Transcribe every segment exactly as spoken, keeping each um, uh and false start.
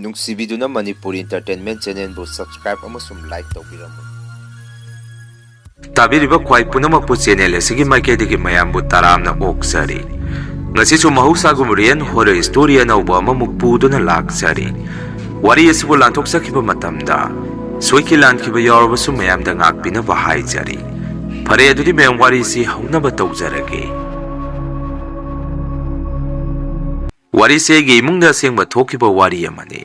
ꯅꯨꯡꯁꯤꯕꯤꯗꯨꯅ Manipuri Entertainment Channelꯕꯨ subscribe ꯑꯃꯁꯨꯡ like ꯇꯧꯕꯤꯔꯝꯃꯨ꯫ ꯇꯥꯕꯤꯔꯤꯕ ꯈ꯭ꯋꯥꯏ ꯄꯨꯝꯅꯃꯛꯄꯨ channel ꯑꯁꯤꯒꯤ ꯃꯥꯏꯀꯩꯗꯒꯤ ꯃꯌꯥꯝꯕꯨ ꯇꯔꯥꯝꯅ ꯑꯣꯛꯆꯔꯤ꯫ ꯉꯁꯤꯁꯨ ꯃꯍꯧꯁꯥꯒꯨꯝ real horror story ꯑꯅꯧꯕ ꯑꯃꯃꯨꯛ ꯄꯨꯗꯨꯅ ꯂꯥꯛꯆꯔꯤ꯫ ꯋꯥꯔꯤ ꯑꯁꯤꯕꯨ ꯂꯥꯟꯊꯣꯛꯆꯈꯤꯕ ꯃꯇꯝꯗ ꯁꯣꯏꯈꯤ ꯂꯥꯟꯈꯤꯕ ꯌꯥꯎꯔꯕꯁꯨ ꯃꯌꯥꯝꯗ ꯉꯥꯛꯄꯤꯅꯕ ꯍꯥꯏꯖꯔꯤ꯫ ꯐꯔꯦ, ꯑꯗꯨꯗꯤ ꯃꯌꯥꯝ ꯋꯥꯔꯤꯁꯤ ꯍꯧꯅꯕ ꯇꯧꯖꯔꯒꯦ꯫ ꯋꯥꯔꯤꯁꯦ ꯑꯩꯒꯤ ꯏꯃꯨꯡꯗ ꯑꯁꯦꯡꯕ ꯊꯣꯛꯈꯤꯕ ꯋꯥꯔꯤ ꯑꯃꯅꯤ꯫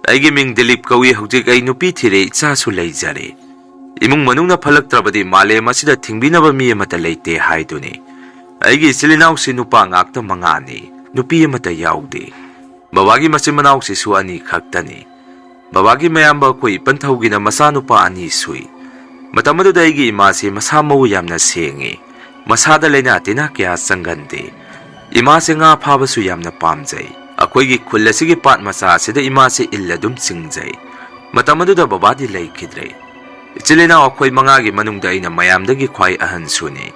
ꯑꯩꯒꯤ ꯃꯤꯡ ꯗꯤꯂꯤꯞ ꯀꯧꯏ꯫ ꯍꯧꯖꯤꯛ ꯑꯩ ꯅꯨꯄꯤ ꯊꯤꯔꯦ, ꯏꯆꯥꯁꯨ ꯂꯩꯖꯔꯦ꯫ ꯏꯃꯨꯡ ꯃꯅꯨꯡꯅ ꯐꯠꯂꯛꯇ꯭ꯔꯕꯗꯤ ꯃꯥꯂꯦꯝ ꯑꯁꯤꯗ ꯊꯤꯡꯕꯤꯅꯕ ꯃꯤ ꯑꯃꯠꯇ ꯂꯩꯇꯦ ꯍꯥꯏꯗꯨꯅꯤ꯫ ꯑꯩꯒꯤ ꯏꯆꯤꯜ ꯏꯅꯥꯎꯁꯤ ꯅꯨꯄꯥ ꯉꯥꯛꯇ ꯃꯉꯥꯅꯤ, ꯅꯨꯄꯤ ꯑꯃꯠꯇ ꯌꯥꯎꯗꯦ꯫ ꯕꯕꯥꯒꯤ ꯃꯆꯤꯟ ꯃꯅꯥꯎꯁꯤꯁꯨ ꯑꯅꯤ ꯈꯛꯇꯅꯤ꯫ ꯕꯕꯥꯒꯤ ꯃꯌꯥꯝꯕ ꯑꯩꯈꯣꯏ ꯏꯄꯟꯊꯧꯒꯤꯅ ꯃꯆꯥꯅꯨꯄꯥ ꯑꯅꯤ ꯁꯨꯏ꯫ ꯃꯇꯝ ꯑꯗꯨꯗ ꯑꯩꯒꯤ ꯏꯃꯥꯁꯤ ꯃꯁꯥ ꯃꯎ ꯌꯥꯝꯅ ꯁꯦꯡꯉꯤ꯫ ꯃꯁꯥꯗ ꯂꯥꯏꯅꯥ ꯇꯤꯟꯅꯥ ꯀꯌꯥ ꯆꯪꯒꯟꯗꯦ꯫ ꯏꯃꯥꯁꯦ ꯉꯥ ꯐꯥꯕꯁꯨ ꯌꯥꯝꯅ ꯄꯥꯝꯖꯩ꯫ ꯑꯩꯈꯣꯏꯒꯤ ꯈꯨꯜ ꯑꯁꯤꯒꯤ ꯄꯥꯠ ꯃꯆꯥ ꯑꯁꯤꯗ ꯏꯃꯥꯁꯦ ꯏꯜ ꯑꯗꯨꯝ ꯆꯤꯡꯖꯩ꯫ ꯃꯇꯝ ꯑꯗꯨꯗ ꯕꯕꯥꯗꯤ ꯂꯩꯈꯤꯗ꯭ꯔꯦ꯫ ꯏꯆꯤꯜ ꯏꯅꯥꯎ ꯑꯩꯈꯣꯏ ꯃꯉꯥꯒꯤ ꯃꯅꯨꯡꯗ ꯑꯩꯅ ꯃꯌꯥꯝꯗꯒꯤ ꯈ꯭ꯋꯥꯏ ꯑꯍꯟꯁꯨꯅꯤ꯫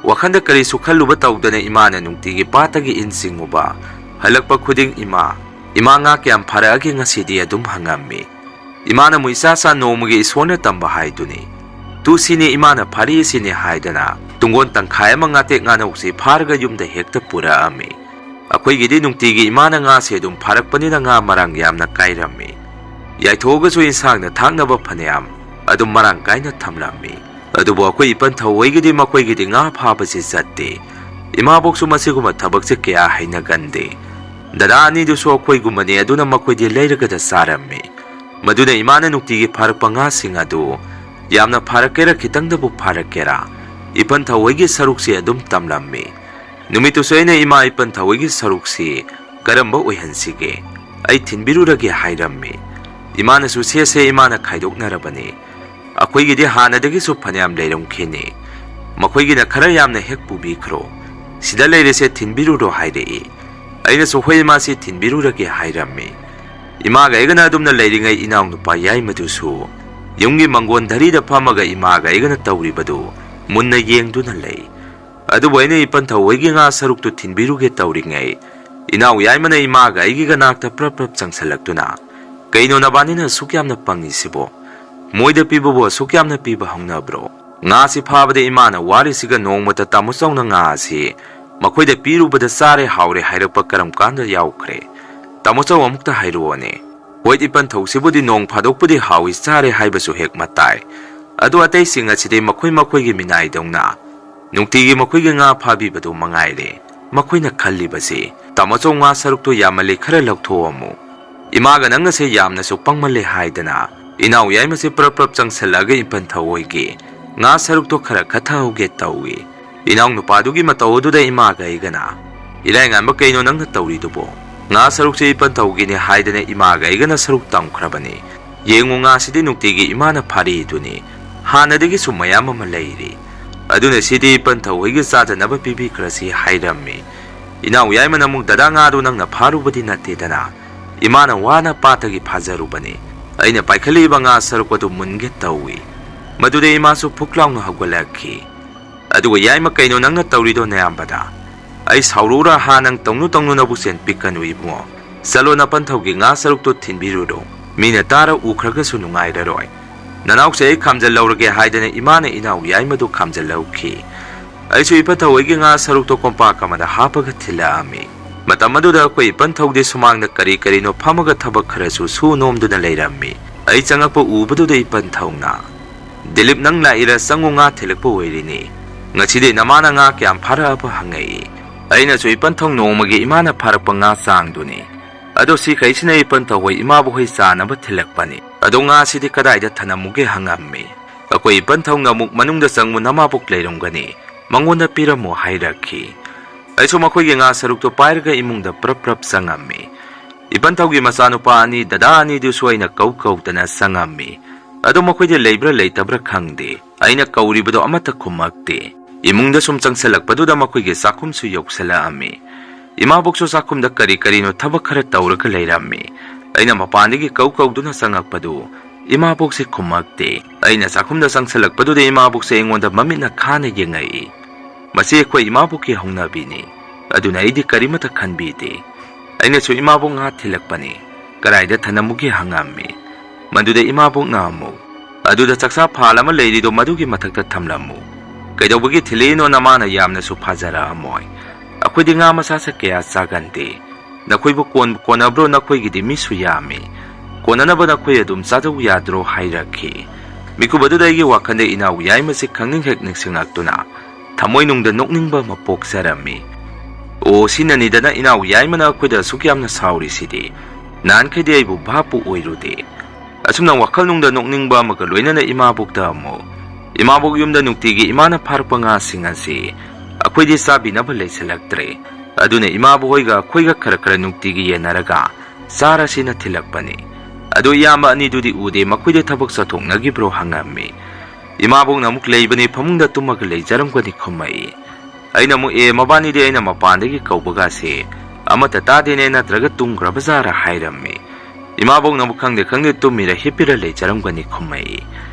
ꯋꯥꯈꯜꯗ ꯀꯔꯤꯁꯨ ꯈꯜꯂꯨꯕ ꯇꯧꯗꯅ ꯏꯃꯥꯅ ꯅꯨꯡꯇꯤꯒꯤ ꯄꯥꯠꯇꯒꯤ ꯏꯟ ꯆꯤꯡꯉꯨꯕ, ꯍꯜꯂꯛꯄ ꯈꯨꯗꯤꯡ "ꯏꯃꯥ, ꯏꯃꯥ, ꯉꯥ ꯀꯌꯥꯝ ꯐꯥꯔꯛꯑꯒꯦ ꯉꯁꯤꯗꯤ?" ꯑꯗꯨꯝ ꯍꯪꯉꯝꯃꯤ꯫ ꯏꯃꯥꯅ ꯑꯃꯨꯛ ꯏꯆꯥ ꯆꯥ ꯅꯣꯡꯃꯒꯤ ꯏꯁꯣꯔꯅ ꯇꯝꯕ ꯍꯥꯏꯗꯨꯅꯤ꯫ "ꯇꯨ ꯁꯤꯅꯦ ꯏꯃꯥꯅ ꯐꯥꯔꯛꯏꯁꯤꯅꯦ" ꯍꯥꯏꯗꯅ ꯇꯨꯡꯒꯣꯟ ꯇꯪꯈꯥꯏ ꯑꯃ ꯉꯥꯇꯦꯛ ꯉꯥꯅꯧꯁꯤ ꯐꯥꯔꯒ ꯌꯨꯝꯗ ꯍꯦꯛꯇ ꯄꯨꯔꯛꯑꯝꯃꯤ꯫ ꯑꯩꯈꯣꯏꯒꯤꯗꯤ ꯅꯨꯡꯇꯤꯒꯤ ꯏꯃꯥꯅ ꯉꯥꯁꯦ ꯑꯗꯨꯝ ꯐꯥꯔꯛꯄꯅꯤꯅ ꯉꯥ ꯃꯔꯥꯡ ꯌꯥꯝꯅ ꯀꯥꯏꯔꯝꯃꯤ꯫ ꯌꯥꯏꯊꯣꯛꯑꯒꯁꯨ ꯏꯟꯁꯥꯡꯗ ꯊꯥꯛꯅꯕ ꯐꯅꯌꯥꯝ ꯑꯗꯨꯝ ꯃꯔꯥꯡ ꯀꯥꯏꯅ ꯊꯝꯂꯝꯃꯤ꯫ ꯑꯗꯨꯕꯨ ꯑꯩꯈꯣꯏ ꯏꯄꯟ ꯊꯧꯋꯩꯒꯤꯗꯤ ꯃꯈꯣꯏꯒꯤꯗꯤ ꯉꯥ ꯐꯥꯕꯁꯤ ꯆꯠꯇꯦ꯫ ꯏꯃꯥꯕꯣꯛꯁꯨ ꯃꯁꯤꯒꯨꯝꯕ ꯊꯕꯛꯁꯦ ꯀꯌꯥ ꯍꯩꯅꯒꯟꯗꯦ꯫ ꯗꯗꯥ ꯑꯅꯤꯗꯨꯁꯨ ꯑꯩꯈꯣꯏꯒꯨꯝꯕꯅꯤ, ꯑꯗꯨꯅ ꯃꯈꯣꯏꯗꯤ ꯂꯩꯔꯒꯗ ꯆꯥꯔꯝꯃꯤ꯫ ꯃꯗꯨꯅ ꯏꯃꯥꯅ ꯅꯨꯡꯇꯤꯒꯤ ꯐꯥꯔꯛꯄ ꯉꯥꯁꯤꯡ ꯑꯗꯨ ꯌꯥꯝꯅ ꯐꯥꯔꯛꯀꯦꯔꯥ ꯈꯤꯇꯪꯗꯕꯨ ꯐꯥꯔꯛꯀꯦꯔꯥ, ꯏꯄꯟ ꯊꯧꯋꯩꯒꯤ ꯁꯔꯨꯛꯁꯤ ꯑꯗꯨꯝ ꯇꯝꯂꯝꯃꯤ꯫ ꯅꯨꯃꯤꯠꯇꯨꯁꯨ ꯑꯩꯅ ꯏꯃꯥ ꯏꯄꯟ ꯊꯧꯋꯩꯒꯤ ꯁꯔꯨꯛꯁꯤ ꯀꯔꯝꯕ ꯑꯣꯏꯍꯟꯁꯤꯒꯦ? ꯑꯩ ꯊꯤꯟꯕꯤꯔꯨꯔꯒꯦ ꯍꯥꯏꯔꯝꯃꯤ꯫ ꯏꯃꯥꯅꯁꯨ "ꯁꯦ ꯁꯦ, ꯏꯃꯥꯅ ꯈꯥꯏꯗꯣꯛꯅꯔꯕꯅꯤ꯫ ꯑꯩꯈꯣꯏꯒꯤꯗꯤ ꯍꯥꯟꯅꯗꯒꯤꯁꯨ ꯐꯅꯌꯥꯝ ꯂꯩꯔꯝꯈꯤꯅꯤ꯫ ꯃꯈꯣꯏꯒꯤꯅ ꯈꯔ ꯌꯥꯝꯅ ꯍꯦꯛ ꯄꯨꯕꯤꯈ꯭ꯔꯣ꯫ ꯁꯤꯗ ꯂꯩꯔꯤꯁꯦ ꯊꯤꯟꯕꯤꯔꯨꯔꯣ" ꯍꯥꯏꯔꯛꯏ꯫ ꯑꯩꯅꯁꯨ "ꯍꯣꯏ, ꯏꯃꯥ, ꯁꯤ ꯊꯤꯟꯕꯤꯔꯨꯔꯒꯦ" ꯍꯥꯏꯔꯝꯃꯤ꯫ ꯏꯃꯥꯒ ꯑꯩꯒꯅ ꯑꯗꯨꯝꯅ ꯂꯩꯔꯤꯉꯩ ꯏꯅꯥꯎꯅꯨꯄꯥ ꯌꯥꯏꯃꯗꯨꯁꯨ ꯌꯨꯝꯒꯤ ꯃꯪꯒꯣꯟ ꯙꯔꯤꯗ ꯐꯝꯃꯒ ꯏꯃꯥꯒ ꯑꯩꯒꯅ ꯇꯧꯔꯤꯕꯗꯨ ꯃꯨꯟꯅ ꯌꯦꯡꯗꯨꯅ ꯂꯩ꯫ ꯑꯗꯨꯕꯨ ꯑꯩꯅ ꯏꯄꯟ ꯊꯧꯋꯩꯒꯤ ꯉꯥ ꯁꯔꯨꯛꯇꯨ ꯊꯤꯟꯕꯤꯔꯨꯒꯦ ꯇꯧꯔꯤꯉꯩ ꯏꯅꯥꯎ ꯌꯥꯏꯃꯅ ꯏꯃꯥꯒ ꯑꯩꯒꯤꯒ ꯅꯥꯛꯇ ꯄ꯭ꯔꯞ ꯄ꯭ꯔꯞ ꯆꯪꯁꯤꯜꯂꯛꯇꯨꯅ, "ꯀꯩꯅꯣ ꯅꯕꯥꯅꯤꯅ ꯑꯁꯨꯛ ꯌꯥꯝꯅ ꯄꯪꯉꯤꯁꯤꯕꯣ? ꯃꯣꯏꯗ ꯄꯤꯕꯕꯨ ꯑꯁꯨꯛ ꯌꯥꯝꯅ ꯄꯤꯕ ꯍꯧꯅꯕ꯭ꯔꯣ?" ꯉꯥꯁꯤ ꯐꯥꯕꯗ ꯏꯃꯥꯅ ꯋꯥꯔꯤꯁꯤꯒ ꯅꯣꯡꯃꯇ ꯇꯥꯃꯣ ꯆꯧꯅ ꯉꯥ ꯑꯁꯤ ꯃꯈꯣꯏꯗ ꯄꯤꯔꯨꯕꯗ ꯆꯥꯔꯦ ꯍꯥꯎꯔꯦ ꯍꯥꯏꯔꯛꯄ ꯀꯔꯝ ꯀꯥꯟꯗ ꯌꯥꯎꯈ꯭ꯔꯦ? ꯇꯥꯃꯣ ꯆꯧ ꯑꯃꯨꯛꯇ ꯍꯥꯏꯔꯛꯑꯣꯅꯦ꯫ ꯍꯣꯏ, ꯏꯄꯟ ꯊꯧꯁꯤꯕꯨꯗꯤ ꯅꯣꯡ ꯐꯥꯗꯣꯛꯄꯨꯗꯤ ꯍꯥꯎꯏ ꯆꯥꯔꯦ ꯍꯥꯏꯕꯁꯨ ꯍꯦꯛ ꯃꯇꯥꯏ꯫ ꯑꯗꯣ ꯑꯇꯩꯁꯤꯡ ꯑꯁꯤꯗꯤ ꯃꯈꯣꯏ ꯃꯈꯣꯏꯒꯤ ꯃꯤꯅꯥꯏꯗꯧꯅ ꯅꯨꯡꯇꯤꯒꯤ ꯃꯈꯣꯏꯒꯤ ꯉꯥ ꯐꯥꯕꯤꯕꯗꯨ ꯃꯉꯥꯏꯔꯦ꯫ ꯃꯈꯣꯏꯅ ꯈꯜꯂꯤꯕꯁꯤ ꯇꯥꯃꯣ ꯆꯧ ꯉꯥ ꯁꯔꯨꯛꯇꯣ ꯌꯥꯝꯃꯜꯂꯤ, ꯈꯔ ꯂꯧꯊꯣꯛꯑꯝꯃꯨ꯫ ꯏꯃꯥꯒ ꯅꯪꯒꯁꯦ ꯌꯥꯝꯅꯁꯨ ꯄꯪꯃꯜꯂꯦ ꯍꯥꯏꯗꯅ ꯏꯅꯥꯎ ꯌꯥꯏꯃꯁꯦ ꯄ꯭ꯔꯞ ꯄ꯭ꯔꯞ ꯆꯪꯁꯜꯂꯛꯑꯒ ꯏꯄꯟ ꯊꯧ ꯍꯣꯏꯒꯤ ꯉꯥ ꯁꯔꯨꯛꯇꯣ ꯈꯔ ꯈꯠꯊꯍꯧꯒꯦ ꯇꯧꯏ꯫ ꯏꯅꯥꯎ ꯅꯨꯄꯥꯗꯨꯒꯤ ꯃꯇꯧ ꯑꯗꯨꯗ ꯏꯃꯥꯒ ꯑꯩꯒꯅ, "ꯏꯔꯥꯏ ꯉꯥꯟꯕ, ꯀꯩꯅꯣ ꯅꯪꯅ ꯇꯧꯔꯤꯗꯨꯕꯣ? ꯉꯥ ꯁꯔꯨꯛꯁꯦ ꯏꯄꯟ ꯊꯧꯒꯤꯅꯦ ꯍꯥꯏꯗꯅ ꯏꯃꯥꯒ ꯑꯩꯒꯅ ꯁꯔꯨꯛ ꯇꯝꯈ꯭ꯔꯕꯅꯤ꯫ ꯌꯦꯡꯉꯨ, ꯉꯥꯁꯤꯗꯤ ꯅꯨꯡꯇꯤꯒꯤ ꯏꯃꯥꯅ ꯐꯥꯔꯤꯗꯨꯅꯤ꯫ ꯍꯥꯟꯅꯗꯒꯤꯁꯨ ꯃꯌꯥꯝ ꯑꯃ ꯂꯩꯔꯤ꯫ ꯑꯗꯨꯅ ꯁꯤꯗꯤ ꯏꯄꯟ ꯊꯧ ꯍꯣꯏꯒꯤ ꯆꯥꯖꯅꯕ ꯄꯤꯕꯤꯈ꯭ꯔꯁꯤ" ꯍꯥꯏꯔꯝꯃꯤ꯫ ꯏꯅꯥꯎ ꯌꯥꯏꯃꯅ ꯑꯃꯨꯛ, "ꯗꯗꯥ, ꯉꯥꯗꯨ ꯅꯪꯅ ꯐꯥꯔꯨꯕꯗꯤ ꯅꯠꯇꯦꯗꯅ, ꯏꯃꯥꯅ ꯋꯥꯅ ꯄꯥꯠꯇꯒꯤ ꯐꯥꯖꯔꯨꯕꯅꯤ꯫ ꯑꯩꯅ ꯄꯥꯏꯈꯠꯂꯛꯏꯕ ꯉꯥ ꯁꯔꯨꯛ ꯑꯗꯨ ꯃꯨꯟꯒꯦ ꯇꯧꯏ"꯫ ꯃꯗꯨꯗ ꯏꯃꯥꯁꯨ ꯐꯨꯛ ꯂꯥꯎꯅ ꯍꯧꯒꯠꯂꯛꯈꯤ꯫ ꯑꯗꯨꯒ, "ꯌꯥꯏꯃ, ꯀꯩꯅꯣ ꯅꯪꯅ ꯇꯧꯔꯤꯗꯣ ꯅꯌꯥꯝꯕꯗ? ꯑꯩ ꯁꯥꯎꯔꯛꯎꯔꯥ ꯍꯥ? ꯅꯪ ꯇꯧꯅꯨ ꯇꯧꯅꯨ ꯅꯕꯨꯛ ꯆꯦꯟ ꯄꯤꯛꯀꯅꯨ ꯏꯕꯨꯡꯉꯣ꯫ ꯆꯠꯂꯣ, ꯅꯄꯟ ꯊꯧꯒꯤ ꯉꯥ ꯁꯔꯨꯛꯇꯣ ꯊꯤꯟꯕꯤꯔꯨꯔꯣ꯫ ꯃꯤꯅ ꯇꯥꯔ ꯎꯈ꯭ꯔꯒꯁꯨ ꯅꯨꯡꯉꯥꯏꯔꯔꯣꯏ꯫ ꯅꯅꯥꯎꯁꯦ ꯑꯩ ꯈꯥꯝꯖꯜꯍꯧꯔꯒꯦ" ꯍꯥꯏꯗꯅ ꯏꯃꯥꯅ ꯏꯅꯥꯎ ꯌꯥꯏꯃꯗꯨ ꯈꯥꯝꯖꯜꯍꯧꯈꯤ꯫ ꯑꯩꯁꯨ ꯏꯄꯟ ꯊꯧ ꯍꯣꯏꯒꯤ ꯉꯥ ꯁꯔꯨꯛꯇꯣ ꯀꯣꯝꯄꯥꯛ ꯑꯃꯗ ꯍꯥꯞꯄꯒ ꯊꯤꯜꯂꯛꯑꯝꯃꯤ꯫ ꯃꯇꯝ ꯑꯗꯨꯗ ꯑꯩꯈꯣꯏ ꯏꯄꯟ ꯊꯧꯗꯤ ꯁꯨꯃꯥꯡꯗ ꯀꯔꯤ ꯀꯔꯤꯅꯣ ꯐꯝꯃꯒ ꯊꯕꯛ ꯈꯔꯁꯨ ꯁꯨ ꯅꯣꯝꯗꯨꯅ ꯂꯩꯔꯝꯃꯤ꯫ ꯑꯩ ꯆꯪꯉꯛꯄ ꯎꯕꯗꯨꯗ ꯏꯄꯟ ꯊꯧꯅ, "ꯗꯤꯂꯤꯞ, ꯅꯪ ꯂꯥꯛꯏꯔꯥ? ꯆꯪꯉꯨ, ꯉꯥ ꯊꯤꯜꯂꯛꯄ ꯑꯣꯏꯔꯤꯅꯤ꯫ ꯉꯁꯤꯗꯤ ꯅꯃꯥꯅ ꯉꯥ ꯀꯌꯥꯝ ꯐꯥꯔꯛꯑꯕ?" ꯍꯪꯉꯛꯏ꯫ ꯑꯩꯅꯁꯨ ꯏꯄꯟ ꯊꯧ ꯅꯣꯡꯃꯒꯤ ꯏꯃꯥꯅ ꯐꯥꯔꯛꯄ ꯉꯥ ꯆꯥꯡꯗꯨꯅꯤ꯫ ꯑꯗꯣ ꯁꯤꯈꯩꯁꯤꯅ ꯏꯄꯟ ꯊꯧ ꯍꯣꯏ ꯏꯃꯥꯕꯨ ꯍꯣꯏ ꯆꯥꯅꯕ ꯊꯤꯜꯂꯛꯄꯅꯤ꯫ ꯑꯗꯣ ꯉꯥꯁꯤꯗꯤ ꯀꯗꯥꯏꯗ ꯊꯅꯝꯃꯨꯒꯦ ꯍꯪꯉꯝꯃꯤ꯫ ꯑꯩꯈꯣꯏ ꯏꯄꯟ ꯊꯧꯅ ꯑꯃꯨꯛ, "ꯃꯅꯨꯡꯗ ꯆꯪꯉꯨ, ꯅꯃꯥꯕꯣꯛ ꯂꯩꯔꯝꯒꯅꯤ, ꯃꯉꯣꯟꯗ ꯄꯤꯔꯝꯃꯣ" ꯍꯥꯏꯔꯛꯈꯤ꯫ ꯑꯩꯁꯨ ꯃꯈꯣꯏꯒꯤ ꯉꯥ ꯁꯔꯨꯛꯇꯣ ꯄꯥꯏꯔꯒ ꯏꯃꯨꯡꯗ ꯄ꯭ꯔꯞ ꯄ꯭ꯔꯞ ꯆꯪꯉꯝꯃꯤ꯫ ꯏꯄꯟ ꯊꯧꯒꯤ ꯃꯆꯥꯅꯨꯄꯥ ꯑꯅꯤ, ꯗꯗꯥ ꯑꯅꯤꯗꯨꯁꯨ ꯑꯩꯅ ꯀꯧ ꯀꯧꯗꯅ ꯆꯪꯉꯝꯃꯤ꯫ ꯑꯗꯣ ꯃꯈꯣꯏꯗꯤ ꯂꯩꯕ꯭ꯔꯥ ꯂꯩꯇꯕ꯭ꯔꯥ ꯈꯪꯗꯦ꯫ ꯑꯩꯅ ꯀꯧꯔꯤꯕꯗꯣ ꯑꯃꯠꯇ ꯈꯨꯝꯃꯛꯇꯦ꯫ ꯏꯃꯨꯡꯗ ꯁꯨꯝ ꯆꯪꯁꯜꯂꯛꯄꯗꯨꯗ ꯃꯈꯣꯏꯒꯤ ꯆꯥꯛꯈꯨꯝꯁꯨ ꯌꯧꯁꯜꯂꯛꯑꯝꯃꯤ꯫ ꯏꯃꯥꯕꯣꯛꯁꯨ ꯆꯥꯛꯈꯨꯝꯗ ꯀꯔꯤ ꯀꯔꯤꯅꯣ ꯊꯕꯛ ꯈꯔ ꯇꯧꯔꯒ ꯂꯩꯔꯝꯃꯤ꯫ ꯑꯩꯅ ꯃꯄꯥꯟꯗꯒꯤ ꯀꯧ ꯀꯧꯗꯨꯅ ꯆꯪꯉꯛꯄꯗꯨ ꯏꯃꯥꯕꯣꯛꯁꯦ ꯈꯨꯝꯃꯛꯇꯦ꯫ ꯑꯩꯅ ꯆꯥꯛꯈꯨꯝꯗ ꯆꯪꯁꯜꯂꯛꯄꯗꯨꯗ ꯏꯃꯥꯕꯣꯛꯁꯦ ꯑꯩꯉꯣꯟꯗ ꯃꯃꯤꯠꯅ ꯈꯥꯅ ꯌꯦꯡꯉꯛꯏ꯫ "ꯃꯁꯤ ꯑꯩꯈꯣꯏ ꯏꯃꯥꯕꯣꯛꯀꯤ ꯍꯧꯅꯕꯤꯅꯤ꯫ ꯑꯗꯨꯅ ꯑꯩꯗꯤ ꯀꯔꯤꯃꯠꯇ ꯈꯟꯕꯤꯗꯦ꯫ ꯑꯩꯅꯁꯨ ꯏꯃꯥꯕꯣꯛ ꯉꯥ ꯊꯤꯜꯂꯛꯄꯅꯤ, ꯀꯔꯥꯏꯗ ꯊꯅꯝꯃꯨꯒꯦ ꯍꯪꯉꯝꯃꯤ꯫ ꯃꯗꯨꯗ ꯏꯃꯥꯕꯣꯛꯅ ꯑꯃꯨꯛ, "ꯑꯗꯨꯗ ꯆꯥꯛꯆꯥ ꯐꯥꯜ ꯑꯃ ꯂꯩꯔꯤꯗꯣ ꯃꯗꯨꯒꯤ ꯃꯊꯛꯇ ꯊꯝꯂꯝꯃꯨ꯫ ꯀꯩꯗꯧꯕꯒꯤ ꯊꯤꯜꯂꯛꯏꯅꯣ? ꯅꯃꯥꯅ ꯌꯥꯝꯅꯁꯨ ꯐꯥꯖꯔꯛꯑꯝꯃꯣꯏ꯫ ꯑꯩꯈꯣꯏꯗꯤ ꯉꯥ ꯃꯁꯥꯁꯦ ꯀꯌꯥ ꯆꯥꯒꯟꯗꯦ꯫ ꯅꯈꯣꯏꯕꯨ ꯀꯣꯟꯕꯨ ꯀꯣꯟꯅꯕ꯭ꯔꯣ? ꯅꯈꯣꯏꯒꯤꯗꯤ ꯃꯤꯁꯨ ꯌꯥꯝꯃꯤ꯫ ꯀꯣꯟꯅꯅꯕ ꯅꯈꯣꯏ ꯑꯗꯨꯝ ꯆꯥꯖꯧ ꯌꯥꯗ꯭ꯔꯣ?" ꯍꯥꯏꯔꯛꯈꯤ꯫ ꯃꯤꯀꯨꯞ ꯑꯗꯨꯗ ꯑꯩꯒꯤ ꯋꯥꯈꯜꯗ ꯏꯅꯥꯎ ꯌꯥꯏꯃꯁꯤ ꯈꯪꯅꯤꯡ ꯍꯦꯛ ꯅꯤꯡꯁꯤꯡꯂꯛꯇꯨꯅ ꯊꯃꯣꯏꯅꯨꯡꯗ ꯅꯣꯛꯅꯤꯡꯕ ꯑꯃ ꯄꯣꯛꯆꯔꯝꯃꯤ꯫ "ꯑꯣ, ꯁꯤꯅꯅꯤꯗꯅ ꯏꯅꯥꯎ ꯌꯥꯏꯃꯅ ꯑꯩꯈꯣꯏꯗ ꯑꯁꯨꯛ ꯌꯥꯝꯅ ꯁꯥꯎꯔꯤꯁꯤꯗꯤ꯫ ꯅꯍꯥꯟꯈꯩꯗꯤ ꯑꯩꯕꯨ ꯚꯥꯞꯄꯨ ꯑꯣꯏꯔꯨꯗꯦ꯫" ꯑꯁꯨꯝꯅ ꯋꯥꯈꯜꯅꯨꯡꯗ ꯅꯣꯛꯅꯤꯡꯕ ꯑꯃꯒ ꯂꯣꯏꯅꯅ ꯏꯃꯥꯕꯣꯛꯇ ꯑꯃꯨꯛ, "ꯏꯃꯥꯕꯣꯛ, ꯌꯨꯝꯗ ꯅꯨꯡꯇꯤꯒꯤ ꯏꯃꯥꯅ ꯐꯥꯔꯛꯄ ꯉꯥꯁꯤꯡ ꯑꯁꯤ ꯑꯩꯈꯣꯏꯗꯤ ꯆꯥꯕꯤꯅꯕ ꯂꯩꯁꯤꯜꯂꯛꯇ꯭ꯔꯦ꯫ ꯑꯗꯨꯅ ꯏꯃꯥꯕꯣꯛ ꯍꯣꯏꯒ ꯑꯩꯈꯣꯏꯒ ꯈꯔ ꯈꯔ ꯅꯨꯡꯇꯤꯒꯤ ꯌꯦꯟꯅꯔꯒ ꯆꯥꯔꯁꯤꯅ ꯊꯤꯜꯂꯛꯄꯅꯤ꯫ ꯑꯗꯣ ꯏꯌꯥꯝꯕ ꯑꯅꯤꯗꯨꯗꯤ ꯎꯗꯦ, ꯃꯈꯣꯏꯗꯤ ꯊꯕꯛ ꯆꯠꯊꯣꯛꯅꯈꯤꯕ꯭ꯔꯣ?" ꯍꯪꯉꯝꯃꯤ꯫ ꯏꯃꯥꯕꯣꯛꯅ ꯑꯃꯨꯛ, "ꯂꯩꯕꯅꯤ, ꯐꯃꯨꯡꯗ ꯇꯨꯝꯃꯒ ꯂꯩꯖꯔꯝꯒꯅꯤ" ꯈꯨꯝꯃꯛꯏ꯫ ꯑꯩꯅ ꯑꯃꯨꯛ, "ꯑꯦ, ꯃꯕꯥꯅꯤꯗꯤ ꯑꯩꯅ ꯃꯄꯥꯟꯗꯒꯤ ꯀꯧꯕꯒꯥꯁꯦ ꯑꯃꯠꯇ ꯇꯥꯗꯦꯅꯦ, ꯅꯠꯇ꯭ꯔꯒ ꯇꯨꯝꯈ꯭ꯔꯕꯖꯥꯔꯥ?" ꯍꯥꯏꯔꯝꯃꯤ꯫ ꯏꯃꯥꯕꯣꯛꯅ ꯑꯃꯨꯛ, "ꯈꯪꯗꯦ, ꯈꯪꯗꯦ, ꯇꯨꯝꯃꯤꯔ ꯍꯤꯞꯄꯤꯔ ꯂꯩꯖꯔꯝꯒꯅꯤ" ꯈꯨꯝꯃꯛꯏ꯫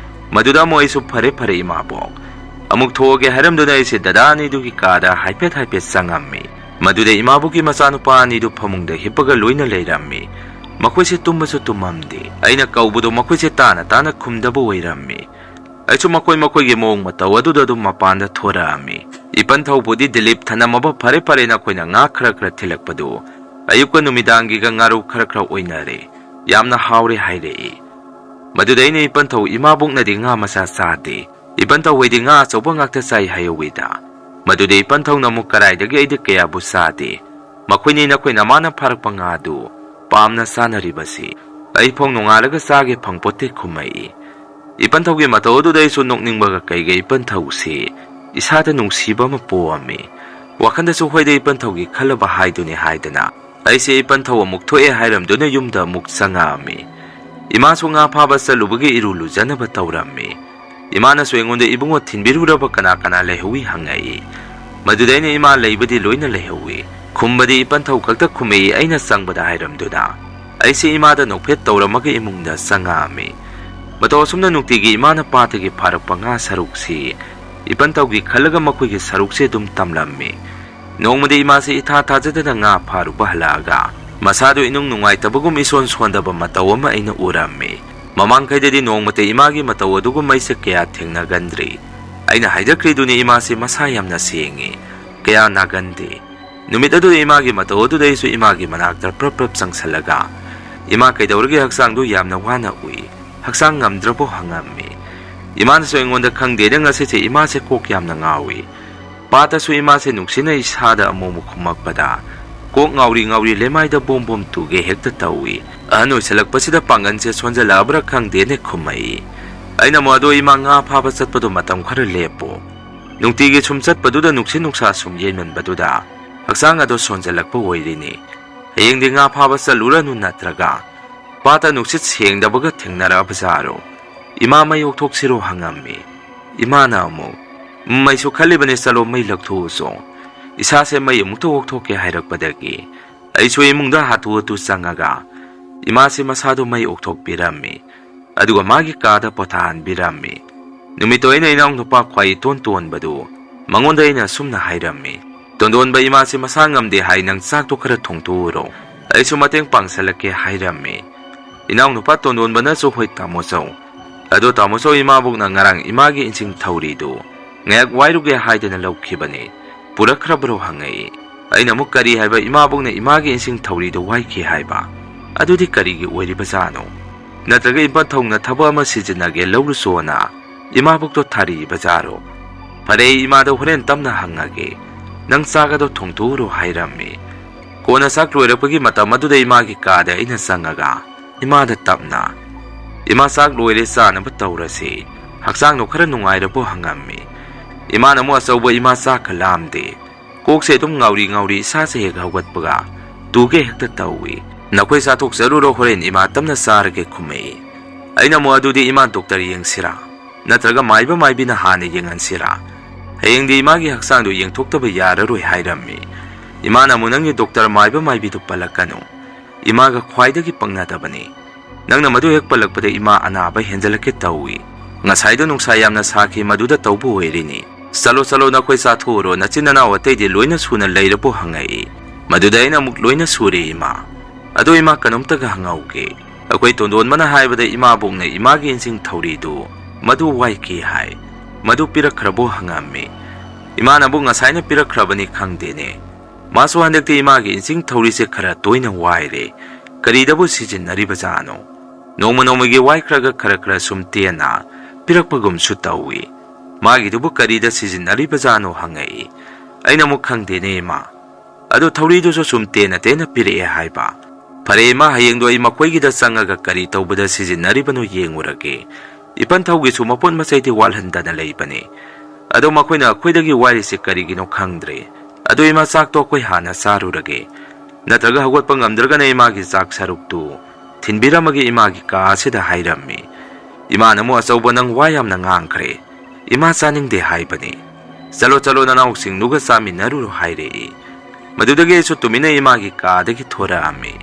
ꯃꯗꯨꯗ ꯑꯃꯨꯛ ꯑꯩꯁꯨ, "ꯐꯔꯦ, ꯐꯔꯦ ꯏꯃꯥꯕꯣꯛ", ꯑꯃꯨꯛ ꯊꯣꯛꯑꯒꯦ ꯍꯥꯏꯔꯝꯗꯨꯅ ꯑꯩꯁꯦ ꯗꯗꯥ ꯑꯅꯤꯗꯨꯒꯤ ꯀꯥꯗ ꯍꯥꯏꯐꯦꯠ ꯍꯥꯏꯐꯦꯠ ꯆꯪꯉꯝꯃꯤ꯫ ꯃꯗꯨꯗ ꯏꯃꯥꯕꯣꯛꯀꯤ ꯃꯆꯥꯅꯨꯄꯥ ꯑꯅꯤꯗꯨ ꯐꯃꯨꯡꯗ ꯍꯤꯞꯄꯒ ꯂꯣꯏꯅ ꯂꯩꯔꯝꯃꯤ꯫ ꯃꯈꯣꯏꯁꯦ ꯇꯨꯝꯕꯁꯨ ꯇꯨꯝꯃꯝꯗꯦ꯫ ꯑꯩꯅ ꯀꯧꯕꯗꯣ ꯃꯈꯣꯏꯁꯦ ꯇꯥꯅ ꯇꯥꯅ ꯈꯨꯝꯗꯕ ꯑꯣꯏꯔꯝꯃꯤ꯫ ꯑꯩꯁꯨ ꯃꯈꯣꯏ ꯃꯈꯣꯏꯒꯤ ꯃꯑꯣꯡ ꯃꯇꯧ ꯑꯗꯨꯗ ꯑꯗꯨꯝ ꯃꯄꯥꯟꯗ ꯊꯣꯔꯛꯑꯝꯃꯤ꯫ ꯏꯄꯟꯊꯧꯕꯨꯗꯤ ꯗꯤꯂꯤꯞ ꯊꯅꯝꯃꯕ, "ꯐꯔꯦ ꯐꯔꯦ, ꯅꯈꯣꯏꯅ ꯉꯥ ꯈꯔ ꯈꯔ ꯊꯤꯜꯂꯛꯄꯗꯨ ꯑꯌꯨꯛꯀ ꯅꯨꯃꯤꯗꯥꯡꯒꯤꯒ ꯉꯥꯔꯧ ꯈꯔ ꯈꯔ ꯑꯣꯏꯅꯔꯦ, ꯌꯥꯝꯅ ꯍꯥꯎꯔꯦ" ꯍꯥꯏꯔꯛꯏ꯫ ꯃꯗꯨꯗ ꯑꯩꯅ, "ꯏꯄꯟꯊꯧ, ꯏꯃꯥꯕꯣꯛꯅꯗꯤ ꯉꯥ ꯃꯆꯥ ꯆꯥꯗꯦ, ꯏꯄꯟꯊꯧ ꯍꯣꯏꯗꯤ ꯉꯥ ꯑꯆꯧꯕ ꯉꯥꯛꯇ ꯆꯥꯏ" ꯍꯥꯏꯍꯧꯋꯤꯗ꯫ ꯃꯗꯨꯗ ꯏꯄꯟꯊꯧꯅ ꯑꯃꯨꯛ, "ꯀꯗꯥꯏꯗꯒꯤ, ꯑꯩꯗꯤ ꯀꯌꯥꯕꯨ ꯆꯥꯗꯦ, ꯃꯈꯣꯏꯅꯤ ꯅꯈꯣꯏ ꯅꯃꯥꯅ ꯐꯥꯔꯛꯄ ꯉꯥꯗꯨ ꯄꯥꯝꯅ ꯆꯥꯅꯔꯤꯕꯁꯤ ꯑꯩ ꯐꯥꯎ ꯅꯣꯡꯉꯥꯜꯂꯒ ꯆꯥꯒꯦ ꯐꯪꯄꯣꯠꯇꯦ" ꯈꯨꯝꯃꯛꯏ꯫ ꯏꯄꯟꯊꯧꯒꯤ ꯃꯇꯧ ꯑꯗꯨꯗ ꯑꯩꯁꯨ ꯅꯣꯛꯅꯤꯡꯕꯒ ꯀꯩꯒ ꯏꯄꯟꯊꯧꯁꯤ ꯏꯁꯥꯗ ꯅꯨꯡꯁꯤꯕ ꯑꯃ ꯄꯣꯛꯑꯝꯃꯤ꯫ ꯋꯥꯈꯜꯗꯁꯨ ꯍꯣꯏꯗ ꯏꯄꯟꯊꯧꯒꯤ ꯈꯜꯂꯕ ꯍꯥꯏꯗꯨꯅꯤ ꯍꯥꯏꯗꯅ ꯑꯩꯁꯦ ꯏꯄꯟꯊꯧ ꯑꯃꯨꯛ ꯊꯣꯛꯑꯦ ꯍꯥꯏꯔꯝꯗꯨꯅ ꯌꯨꯝꯗ ꯑꯃꯨꯛ ꯆꯪꯉꯛꯑꯝꯃꯤ꯫ ꯏꯃꯥꯁꯨ ꯉꯥ ꯐꯥꯕ ꯆꯠꯂꯨꯕꯒꯤ ꯏꯔꯨ ꯂꯨꯖꯅꯕ ꯇꯧꯔꯝꯃꯤ꯫ ꯏꯃꯥꯅꯁꯨ ꯑꯩꯉꯣꯟꯗ, "ꯏꯕꯨꯡꯉꯣ, ꯊꯤꯟꯕꯤꯔꯨꯔꯕ ꯀꯅꯥ ꯀꯅꯥ ꯂꯩꯍꯧꯏ?" ꯍꯪꯉꯛꯏ꯫ ꯃꯗꯨꯗ ꯑꯩꯅ, "ꯏꯃꯥ ꯂꯩꯕꯗꯤ ꯂꯣꯏꯅ ꯂꯩꯍꯧꯏ, ꯈꯨꯝꯕꯗꯤ ꯏꯄꯟꯊꯧ ꯈꯛꯇ ꯈꯨꯝꯃꯛꯏ ꯑꯩꯅ ꯆꯪꯕꯗ" ꯍꯥꯏꯔꯝꯗꯨꯅ꯫ ꯑꯩꯁꯦ ꯏꯃꯥꯗ ꯅꯣꯛꯐꯦꯠ ꯇꯧꯔꯝꯃꯒ ꯏꯃꯨꯡꯗ ꯆꯪꯉꯛꯑꯝꯃꯤ꯫ ꯃꯇꯧ ꯑꯁꯨꯝꯅ ꯅꯨꯡꯇꯤꯒꯤ ꯏꯃꯥꯅ ꯄꯥꯠꯇꯒꯤ ꯐꯥꯔꯛꯄ ꯉꯥ ꯁꯔꯨꯛꯁꯤ ꯏꯄꯟꯊꯧꯒꯤ ꯈꯜꯂꯒ ꯃꯈꯣꯏꯒꯤ ꯁꯔꯨꯛꯁꯦ ꯑꯗꯨꯝ ꯇꯝꯂꯝꯃꯤ꯫ ꯅꯣꯡꯃꯗꯤ ꯏꯃꯥꯁꯦ ꯏꯊꯥ ꯊꯥꯖꯗꯅ ꯉꯥ ꯐꯥꯔꯨꯕ ꯍꯜꯂꯛꯑꯒ ꯃꯁꯥꯗꯨ ꯏꯅꯨꯡ ꯅꯨꯡꯉꯥꯏꯇꯕꯒꯨꯝ ꯏꯁꯣꯟ ꯁꯣꯟꯗꯕ ꯃꯇꯧ ꯑꯃ ꯑꯩꯅ ꯎꯔꯝꯃꯤ꯫ ꯃꯃꯥꯡꯈꯩꯗꯗꯤ ꯅꯣꯡꯃꯇ ꯏꯃꯥꯒꯤ ꯃꯇꯧ ꯑꯗꯨꯒꯨꯝ ꯑꯩꯁꯦ ꯀꯌꯥ ꯊꯦꯡꯅꯒꯟꯗ꯭ꯔꯤ꯫ ꯑꯩꯅ ꯍꯥꯏꯖꯈ꯭ꯔꯤꯗꯨꯅꯤ, ꯏꯃꯥꯁꯦ ꯃꯁꯥ ꯌꯥꯝꯅ ꯁꯦꯡꯉꯤ, ꯀꯌꯥ ꯅꯥꯒꯟꯗꯦ꯫ ꯅꯨꯃꯤꯠ ꯑꯗꯨꯗ ꯏꯃꯥꯒꯤ ꯃꯇꯧ ꯑꯗꯨꯗ ꯑꯩꯁꯨ ꯏꯃꯥꯒꯤ ꯃꯅꯥꯛꯇ ꯄ꯭ꯔꯞ ꯄ꯭ꯔꯞ ꯆꯪꯁꯜꯂꯒ, "ꯏꯃꯥ, ꯀꯩꯗꯧꯔꯒꯦ? ꯍꯛꯆꯥꯡꯗꯨ ꯌꯥꯝꯅ ꯋꯥꯅ ꯎꯏ꯫ ꯍꯛꯆꯥꯡ ꯉꯝꯗ꯭ꯔꯕꯣ?" ꯍꯪꯉꯝꯃꯤ꯫ ꯏꯃꯥꯅꯁꯨ ꯑꯩꯉꯣꯟꯗ, "ꯈꯪꯗꯦꯅꯦ, ꯉꯁꯤꯁꯦ ꯏꯃꯥꯁꯦ ꯀꯣꯛ ꯌꯥꯝꯅ ꯉꯥꯎꯏ꯫ ꯄꯥꯠꯇꯁꯨ ꯏꯃꯥꯁꯦ ꯅꯨꯡꯁꯤꯠꯅ ꯏꯁꯥꯗ ꯑꯃꯨꯛ ꯑꯃꯨꯛ ꯍꯨꯝꯃꯛꯄꯗ ꯀꯣꯛ ꯉꯥꯎꯔꯤ ꯉꯥꯎꯔꯤ ꯂꯩꯃꯥꯏꯗ ꯕꯣꯝ ꯕꯣꯝ ꯇꯨꯒꯦ ꯍꯦꯛꯇ ꯇꯧꯏ꯫ ꯑꯍꯟ ꯑꯣꯏꯁꯜꯂꯛꯄꯁꯤꯗ ꯄꯥꯡꯒꯜꯁꯦ ꯁꯣꯟꯖꯜꯂꯛꯑꯕ꯭ꯔꯥ ꯈꯪꯗꯦꯅꯦ" ꯈꯨꯝꯃꯛꯏ꯫ ꯑꯩꯅ ꯑꯃꯨꯛ, "ꯑꯗꯣ ꯏꯃꯥ, ꯉꯥ ꯐꯥꯕ ꯆꯠꯄꯗꯣ ꯃꯇꯝ ꯈꯔ ꯂꯦꯞꯄꯣ꯫ ꯅꯨꯡꯇꯤꯒꯤ ꯁꯨꯝ ꯆꯠꯄꯗꯨꯗ ꯅꯨꯡꯁꯤꯠ ꯅꯨꯡꯁꯥ ꯁꯨꯝ ꯌꯩꯃꯟꯕꯗꯨꯗ ꯍꯛꯆꯥꯡ ꯑꯗꯣ ꯁꯣꯟꯖꯜꯂꯛꯄ ꯑꯣꯏꯔꯤꯅꯤ꯫ ꯍꯌꯦꯡꯗꯤ ꯉꯥ ꯐꯥꯕ ꯆꯠꯂꯨꯔꯅꯨ, ꯅꯠꯇ꯭ꯔꯒ ꯄꯥꯠꯇ ꯅꯨꯡꯁꯤꯠ ꯁꯦꯡꯗꯕꯒ ꯊꯦꯡꯅꯔꯛꯑꯕꯖꯥꯔꯣ? ꯏꯃꯥ, ꯃꯩ ꯑꯣꯛꯊꯣꯛꯁꯤꯔꯣ?" ꯍꯪꯉꯝꯃꯤ꯫ ꯏꯃꯥꯅ ꯑꯃꯨꯛ, "ꯎꯝ, ꯑꯩꯁꯨ ꯈꯜꯂꯤꯕꯅꯤ, ꯆꯠꯂꯣ, ꯃꯩ ꯂꯧꯊꯣꯛꯎꯆꯣ꯫ ꯏꯁꯥꯁꯦ ꯃꯩ ꯑꯃꯨꯛꯇ ꯑꯣꯛꯊꯣꯛꯀꯦ" ꯍꯥꯏꯔꯛꯄꯗꯒꯤ ꯑꯩꯁꯨ ꯏꯃꯨꯡꯗ ꯍꯥꯊꯨ ꯍꯥꯊꯨ ꯆꯪꯉꯒ ꯏꯃꯥꯁꯦ ꯃꯁꯥꯗꯣ ꯃꯩ ꯑꯣꯛꯊꯣꯛꯄꯤꯔꯝꯃꯤ꯫ ꯑꯗꯨꯒ ꯃꯥꯒꯤ ꯀꯥꯗ ꯄꯣꯊꯥꯍꯟꯕꯤꯔꯝꯃꯤ꯫ ꯅꯨꯃꯤꯠꯇꯣ ꯑꯩꯅ ꯏꯅꯥꯎꯅꯨꯄꯥ ꯈ꯭ꯋꯥꯏ ꯏꯇꯣꯟ ꯇꯣꯟꯕꯗꯨ ꯃꯉꯣꯟꯗ ꯑꯩꯅ ꯑꯁꯨꯝꯅ ꯍꯥꯏꯔꯝꯃꯤ, "ꯇꯣꯟꯗꯣꯟꯕ, ꯏꯃꯥꯁꯦ ꯃꯁꯥ ꯉꯝꯗꯦ ꯍꯥꯏ, ꯅꯪ ꯆꯥꯛꯇꯣ ꯈꯔ ꯊꯣꯡꯗꯣꯛꯎꯔꯣ, ꯑꯩꯁꯨ ꯃꯇꯦꯡ ꯄꯥꯡꯁꯜꯂꯛꯀꯦ" ꯍꯥꯏꯔꯝꯃꯤ꯫ ꯏꯅꯥꯎꯅꯨꯄꯥ ꯇꯣꯟꯗꯣꯟꯕꯅꯁꯨ, "ꯍꯣꯏ ꯇꯥꯃꯣ ꯆꯧ꯫ ꯑꯗꯣ ꯇꯥꯃꯣ ꯆꯧ, ꯏꯃꯥꯕꯣꯛꯅ ꯉꯔꯥꯡ ꯏꯃꯥꯒꯤ ꯏꯟꯁꯤꯡ ꯊꯧꯔꯤꯗꯨ ꯉꯥꯏꯍꯥꯛ ꯋꯥꯏꯔꯨꯒꯦ ꯍꯥꯏꯗꯅ ꯂꯧꯈꯤꯕꯅꯤ, ꯄꯨꯔꯛꯈ꯭ꯔꯕ꯭ꯔꯣ?" ꯍꯪꯉꯛꯏ꯫ ꯑꯩꯅ ꯑꯃꯨꯛ ꯀꯔꯤ ꯍꯥꯏꯕ, ꯏꯃꯥꯕꯣꯛꯅ ꯏꯃꯥꯒꯤ ꯏꯟꯁꯤꯡ ꯊꯧꯔꯤꯗꯨ ꯋꯥꯏꯈꯤ ꯍꯥꯏꯕ? ꯑꯗꯨꯗꯤ ꯀꯔꯤꯒꯤ ꯑꯣꯏꯔꯤꯕꯖꯥꯠꯅꯣ? ꯅꯠꯇ꯭ꯔꯒ ꯏꯄꯟ ꯊꯧꯅ ꯊꯕꯛ ꯑꯃ ꯁꯤꯖꯤꯟꯅꯒꯦ, ꯂꯧꯔꯨꯆꯣꯅ ꯏꯃꯥꯕꯣꯛꯇꯣ ꯊꯥꯔꯤꯕꯖꯥꯔꯣ? ꯐꯔꯦ, ꯑꯩ ꯏꯃꯥꯗ ꯍꯣꯔꯦꯟ ꯇꯞꯅ ꯍꯪꯉꯒꯦ, ꯅꯪ ꯆꯥꯛ ꯑꯗꯣ ꯊꯣꯡꯗꯣꯛꯎꯔꯣ ꯍꯥꯏꯔꯝꯃꯤ꯫ ꯀꯣꯟꯅ ꯆꯥꯛ ꯂꯣꯏꯔꯛꯄꯒꯤ ꯃꯇꯝ ꯑꯗꯨꯗ ꯏꯃꯥꯒꯤ ꯀꯥꯗ ꯑꯩꯅ ꯆꯪꯉꯒ ꯏꯃꯥꯗ ꯇꯞꯅ, "ꯏꯃꯥ, ꯆꯥꯛ ꯂꯣꯏꯔꯦ, ꯆꯥꯅꯕ ꯇꯧꯔꯁꯤ꯫ ꯍꯛꯆꯥꯡꯗꯣ ꯈꯔ ꯅꯨꯡꯉꯥꯏꯔꯕꯣ?" ꯍꯪꯉꯝꯃꯤ꯫ ꯏꯃꯥꯅ ꯑꯃꯨꯛ, "ꯑꯆꯧꯕ, ꯏꯃꯥ ꯆꯥꯛꯀ ꯂꯥꯝꯗꯦ꯫ ꯀꯣꯛꯁꯦ ꯑꯗꯨꯝ ꯉꯥꯎꯔꯤ ꯉꯥꯎꯔꯤ, ꯏꯁꯥꯁꯦ ꯍꯦꯛ ꯍꯧꯒꯠꯄꯒ ꯇꯨꯒꯦ ꯍꯦꯛꯇ ꯇꯧꯏ꯫ ꯅꯈꯣꯏ ꯆꯥꯊꯣꯛꯆꯔꯨꯔꯣ, ꯍꯣꯔꯦꯟ ꯏꯃꯥ ꯇꯞꯅ ꯆꯥꯔꯒꯦ" ꯈꯨꯝꯃꯛꯏ꯫ ꯑꯩꯅ ꯑꯃꯨꯛ, "ꯑꯗꯨꯗꯤ ꯏꯃꯥ ꯗꯣꯛꯇꯔ ꯌꯦꯡꯁꯤꯔꯥ? ꯅꯠꯇ꯭ꯔꯒ ꯃꯥꯏꯕ ꯃꯥꯏꯕꯤꯅ ꯍꯥꯟꯅ ꯌꯦꯡꯍꯟꯁꯤꯔꯥ? ꯍꯌꯦꯡꯗꯤ ꯏꯃꯥꯒꯤ ꯍꯛꯆꯥꯡꯗꯨ ꯌꯦꯡꯊꯣꯛꯇꯕ ꯌꯥꯔꯔꯣꯏ" ꯍꯥꯏꯔꯝꯃꯤ꯫ ꯏꯃꯥꯅ ꯑꯃꯨꯛ, "ꯅꯪꯒꯤ ꯗꯣꯛꯇꯔ ꯃꯥꯏꯕ ꯃꯥꯏꯕꯤꯗꯨ ꯄꯜꯂꯛꯀꯅꯨ꯫ ꯏꯃꯥꯒ ꯈ꯭ꯋꯥꯏꯗꯒꯤ ꯄꯛꯅꯗꯕꯅꯤ꯫ ꯅꯪꯅ ꯃꯗꯨ ꯍꯦꯛ ꯄꯜꯂꯛꯄꯗ ꯏꯃꯥ ꯑꯅꯥꯕ ꯍꯦꯟꯖꯜꯂꯛꯀꯦ ꯇꯧꯏ꯫ ꯉꯁꯥꯏꯗꯣ ꯅꯨꯡꯁꯥ ꯌꯥꯝꯅ ꯁꯥꯈꯤ, ꯃꯗꯨꯗ ꯇꯧꯕ ꯑꯣꯏꯔꯤꯅꯤ꯫ "ꯆꯠꯂꯣ, ꯆꯠꯂꯣ, ꯅꯈꯣꯏ ꯆꯥꯊꯣꯛꯎꯔꯣ, ꯅꯆꯤꯟ ꯅꯅꯥꯎ ꯑꯇꯩꯗꯤ ꯂꯣꯏꯅ ꯁꯨꯅ ꯂꯩꯔꯕꯣ?" ꯍꯪꯉꯛꯏ꯫ ꯃꯗꯨꯗ ꯑꯩꯅ ꯑꯃꯨꯛ, "ꯂꯣꯏꯅ ꯁꯨꯔꯦ, ꯏꯃꯥ꯫ ꯑꯗꯣ ꯏꯃꯥ, ꯀꯩꯅꯣꯝꯇꯒ ꯍꯪꯍꯧꯒꯦ꯫ ꯑꯩꯈꯣꯏ ꯇꯣꯟꯗꯣꯟꯕꯅ ꯍꯥꯏꯕꯗ ꯏꯃꯥꯕꯣꯛꯅ ꯏꯃꯥꯒꯤ ꯏꯟꯁꯤꯡ ꯊꯧꯔꯤꯗꯨ ꯃꯗꯨ ꯋꯥꯏꯈꯤ ꯍꯥꯏ꯫ ꯃꯗꯨ ꯄꯤꯔꯛꯈ꯭ꯔꯕꯣ?" ꯍꯪꯉꯝꯃꯤ꯫ ꯏꯃꯥꯅꯕꯨ ꯉꯁꯥꯏꯅ ꯄꯤꯔꯛꯈ꯭ꯔꯕꯅꯤ ꯈꯪꯗꯦꯅꯦ꯫ ꯃꯥꯁꯨ ꯍꯟꯗꯛꯇꯤ ꯏꯃꯥꯒꯤ ꯏꯟꯁꯤꯡ ꯊꯧꯔꯤꯁꯦ ꯈꯔ ꯇꯣꯏꯅ ꯋꯥꯏꯔꯦ꯫ ꯀꯔꯤꯗꯕꯨ ꯁꯤꯖꯤꯟꯅꯔꯤꯕꯖꯥꯠꯅꯣ? ꯅꯣꯡꯃ ꯅꯣꯡꯃꯒꯤ ꯋꯥꯏꯈ꯭ꯔꯒ ꯈꯔ ꯈꯔ ꯁꯨꯝ ꯇꯦꯟꯅ ꯄꯤꯔꯛꯄꯒꯨꯝꯁꯨ ꯇꯧꯏ꯫ ꯃꯥꯒꯤꯗꯨꯕꯨ ꯀꯔꯤꯗ ꯁꯤꯖꯤꯟꯅꯔꯤꯕꯖꯥꯠꯅꯣ ꯍꯪꯉꯛꯏ꯫ ꯑꯩꯅ ꯑꯃꯨꯛ, "ꯈꯪꯗꯦꯅꯦ, ꯏꯃꯥ꯫ ꯑꯗꯨ ꯊꯧꯔꯤꯗꯨꯁꯨ ꯁꯨꯝ ꯇꯦꯟꯅ ꯇꯦꯟꯅ ꯄꯤꯔꯛꯑꯦ ꯍꯥꯏꯕ꯫ ꯐꯔꯦ, ꯏꯃꯥ, ꯍꯌꯦꯡꯗꯣ ꯑꯩ ꯃꯈꯣꯏꯒꯤꯗ ꯆꯪꯉꯒ ꯀꯔꯤ ꯇꯧꯕꯗ ꯁꯤꯖꯤꯟꯅꯔꯤꯕꯅꯣ ꯌꯦꯡꯉꯨꯔꯒꯦ꯫ ꯏꯄꯟ ꯊꯧꯒꯤꯁꯨ ꯃꯄꯣꯠ ꯃꯆꯩꯗꯤ ꯋꯥꯠꯍꯟꯗꯅ ꯂꯩꯕꯅꯤ꯫ ꯑꯗꯣ ꯃꯈꯣꯏꯅ ꯑꯩꯈꯣꯏꯗꯒꯤ ꯋꯥꯏꯔꯤꯁꯦ ꯀꯔꯤꯒꯤꯅꯣ ꯈꯪꯗ꯭ꯔꯦ꯫ ꯑꯗꯣ ꯏꯃꯥ, ꯆꯥꯛꯇꯣ ꯑꯩꯈꯣꯏ ꯍꯥꯟꯅ ꯆꯥꯔꯨꯔꯒꯦ꯫ ꯅꯠꯇ꯭ꯔꯒ ꯍꯧꯒꯠꯄ ꯉꯝꯗ꯭ꯔꯒꯅ ꯏꯃꯥꯒꯤ ꯆꯥꯛ ꯁꯔꯨꯛꯇꯨ ꯊꯤꯟꯕꯤꯔꯝꯃꯒꯦ ꯏꯃꯥꯒꯤ ꯀꯥ ꯑꯁꯤꯗ" ꯍꯥꯏꯔꯝꯃꯤ꯫ ꯏꯃꯥꯅ ꯑꯃꯨꯛ, "ꯑꯆꯧꯕ, ꯅꯪ ꯋꯥ ꯌꯥꯝꯅ ꯉꯥꯡꯈ꯭ꯔꯦ꯫ ꯏꯃꯥ ꯆꯥꯅꯤꯡꯗꯦ ꯍꯥꯏꯕꯅꯤ꯫ ꯆꯠꯂꯣ, ꯆꯠꯂꯣ, ꯅꯅꯥꯎꯁꯤꯡꯗꯨꯒ ꯆꯥꯃꯤꯟꯅꯔꯨꯔꯣ" ꯍꯥꯏꯔꯛꯏ꯫ ꯃꯗꯨꯗꯒꯤ ꯑꯩꯁꯨ ꯇꯨꯃꯤꯟꯅ ꯏꯃꯥꯒꯤ ꯀꯥꯗꯒꯤ ꯊꯣꯔꯛꯑꯝꯃꯤ꯫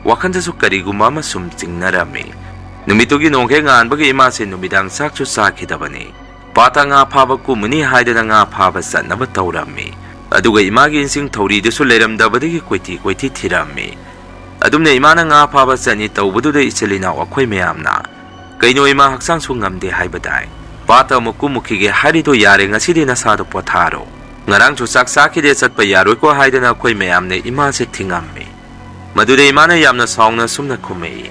ꯋꯥꯈꯜꯗꯁꯨ ꯀꯔꯤꯒꯨꯝꯕ ꯑꯃ ꯁꯨꯝ ꯆꯤꯡꯅꯔꯝꯃꯤ꯫ ꯅꯨꯃꯤꯠꯇꯨꯒꯤ ꯅꯣꯡꯈꯩ ꯉꯥꯟꯕꯒꯤ ꯏꯃꯥꯁꯦ ꯅꯨꯃꯤꯗꯥꯡ ꯆꯥꯛꯁꯨ ꯆꯥꯈꯤꯗꯕꯅꯤ꯫ ꯄꯥꯠꯇ ꯉꯥ ꯐꯥꯕ ꯀꯨꯝꯃꯨꯅꯤ ꯍꯥꯏꯗꯅ ꯉꯥ ꯐꯥꯕ ꯆꯠꯅꯕ ꯇꯧꯔꯝꯃꯤ꯫ ꯑꯗꯨꯒ ꯏꯃꯥꯒꯤ ꯏꯟꯁꯤꯡ ꯊꯧꯔꯤꯗꯨꯁꯨ ꯂꯩꯔꯝꯗꯕꯗꯒꯤ ꯀꯣꯏꯊꯤ ꯀꯣꯏꯊꯤ ꯊꯤꯔꯝꯃꯤ꯫ ꯑꯗꯨꯝꯅ ꯏꯃꯥꯅ ꯉꯥ ꯐꯥꯕ ꯆꯠꯅꯤ ꯇꯧꯕꯗꯨꯗ ꯏꯆꯤꯜ ꯏꯅꯥꯎ ꯑꯩꯈꯣꯏ ꯃꯌꯥꯝꯅ, "ꯀꯩꯅꯣ ꯏꯃꯥ, ꯍꯛꯆꯥꯡꯁꯨ ꯉꯝꯗꯦ ꯍꯥꯏꯕꯗꯥꯏ? ꯄꯥꯠꯇ ꯑꯃꯨꯛ ꯀꯨꯝꯃꯨꯈꯤꯒꯦ ꯍꯥꯏꯔꯤꯗꯣ ꯌꯥꯔꯦ, ꯉꯁꯤꯗꯤ ꯅꯁꯥꯗꯣ ꯄꯣꯊꯥꯔꯣ꯫ ꯉꯔꯥꯡꯁꯨ ꯆꯥꯛ ꯆꯥꯈꯤꯗꯦ, ꯆꯠꯄ ꯌꯥꯔꯣꯏꯀꯣ" ꯍꯥꯏꯗꯅ ꯑꯩꯈꯣꯏ ꯃꯌꯥꯝꯅ ꯏꯃꯥꯁꯦ ꯊꯤꯡꯉꯝꯃꯤ꯫ ꯃꯗꯨꯗ ꯏꯃꯥꯅ ꯌꯥꯝꯅ ꯁꯥꯎꯅ ꯁꯨꯝꯅ ꯈꯨꯝꯃꯛꯏ,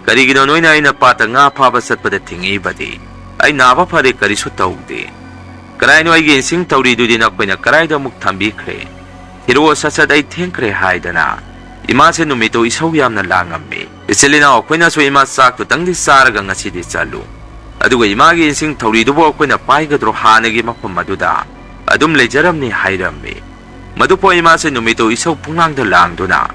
"ꯀꯔꯤꯒꯤꯅꯣ ꯅꯣꯏꯅ ꯑꯩꯅ ꯄꯥꯠꯇ ꯉꯥ ꯐꯥꯕ ꯆꯠꯄꯗ ꯊꯤꯡꯉꯛꯏꯕꯗꯤ? ꯑꯩ ꯅꯥꯕ ꯐꯔꯦ, ꯀꯔꯤꯁꯨ ꯇꯧꯗꯦ꯫ ꯀꯔꯥꯏꯅꯣ ꯑꯩꯒꯤ ꯏꯟꯁꯤꯡ ꯊꯧꯔꯤꯗꯨꯗꯤ ꯅꯈꯣꯏꯅ ꯀꯔꯥꯏꯗ ꯑꯃꯨꯛ ꯊꯝꯕꯤꯈ꯭ꯔꯦ? ꯊꯤꯔꯛꯑꯣ ꯁꯠ ꯁꯠ, ꯑꯩ ꯊꯦꯡꯈ꯭ꯔꯦ" ꯍꯥꯏꯗꯅ ꯏꯃꯥꯁꯦ ꯅꯨꯃꯤꯠꯇꯨ ꯏꯁꯧ ꯌꯥꯝꯅ ꯂꯥꯡꯉꯝꯃꯤ꯫ ꯏꯆꯤꯜ ꯏꯅꯥꯎ ꯑꯩꯈꯣꯏꯅꯁꯨ, "ꯏꯃꯥ, ꯆꯥꯛꯇꯨꯇꯪꯗꯤ ꯆꯥꯔꯒ ꯉꯁꯤꯗꯤ ꯆꯠꯂꯨ꯫ ꯑꯗꯨꯒ ꯏꯃꯥꯒꯤ ꯏꯟꯁꯤꯡ ꯊꯧꯔꯤꯗꯨꯕꯨ ꯑꯩꯈꯣꯏꯅ ꯄꯥꯏꯒꯗ꯭ꯔꯣ ꯍꯥꯟꯅꯒꯤ ꯃꯐꯝ ꯑꯗꯨꯗ ꯑꯗꯨꯝ ꯂꯩꯖꯔꯝꯅꯤ" ꯍꯥꯏꯔꯝꯃꯤ꯫ ꯃꯗꯨꯐꯥꯎ ꯏꯃꯥꯁꯦ ꯅꯨꯃꯤꯠꯇꯨ ꯏꯁꯧ ꯄꯨꯡꯂꯥꯡꯗ ꯂꯥꯡꯗꯨꯅ,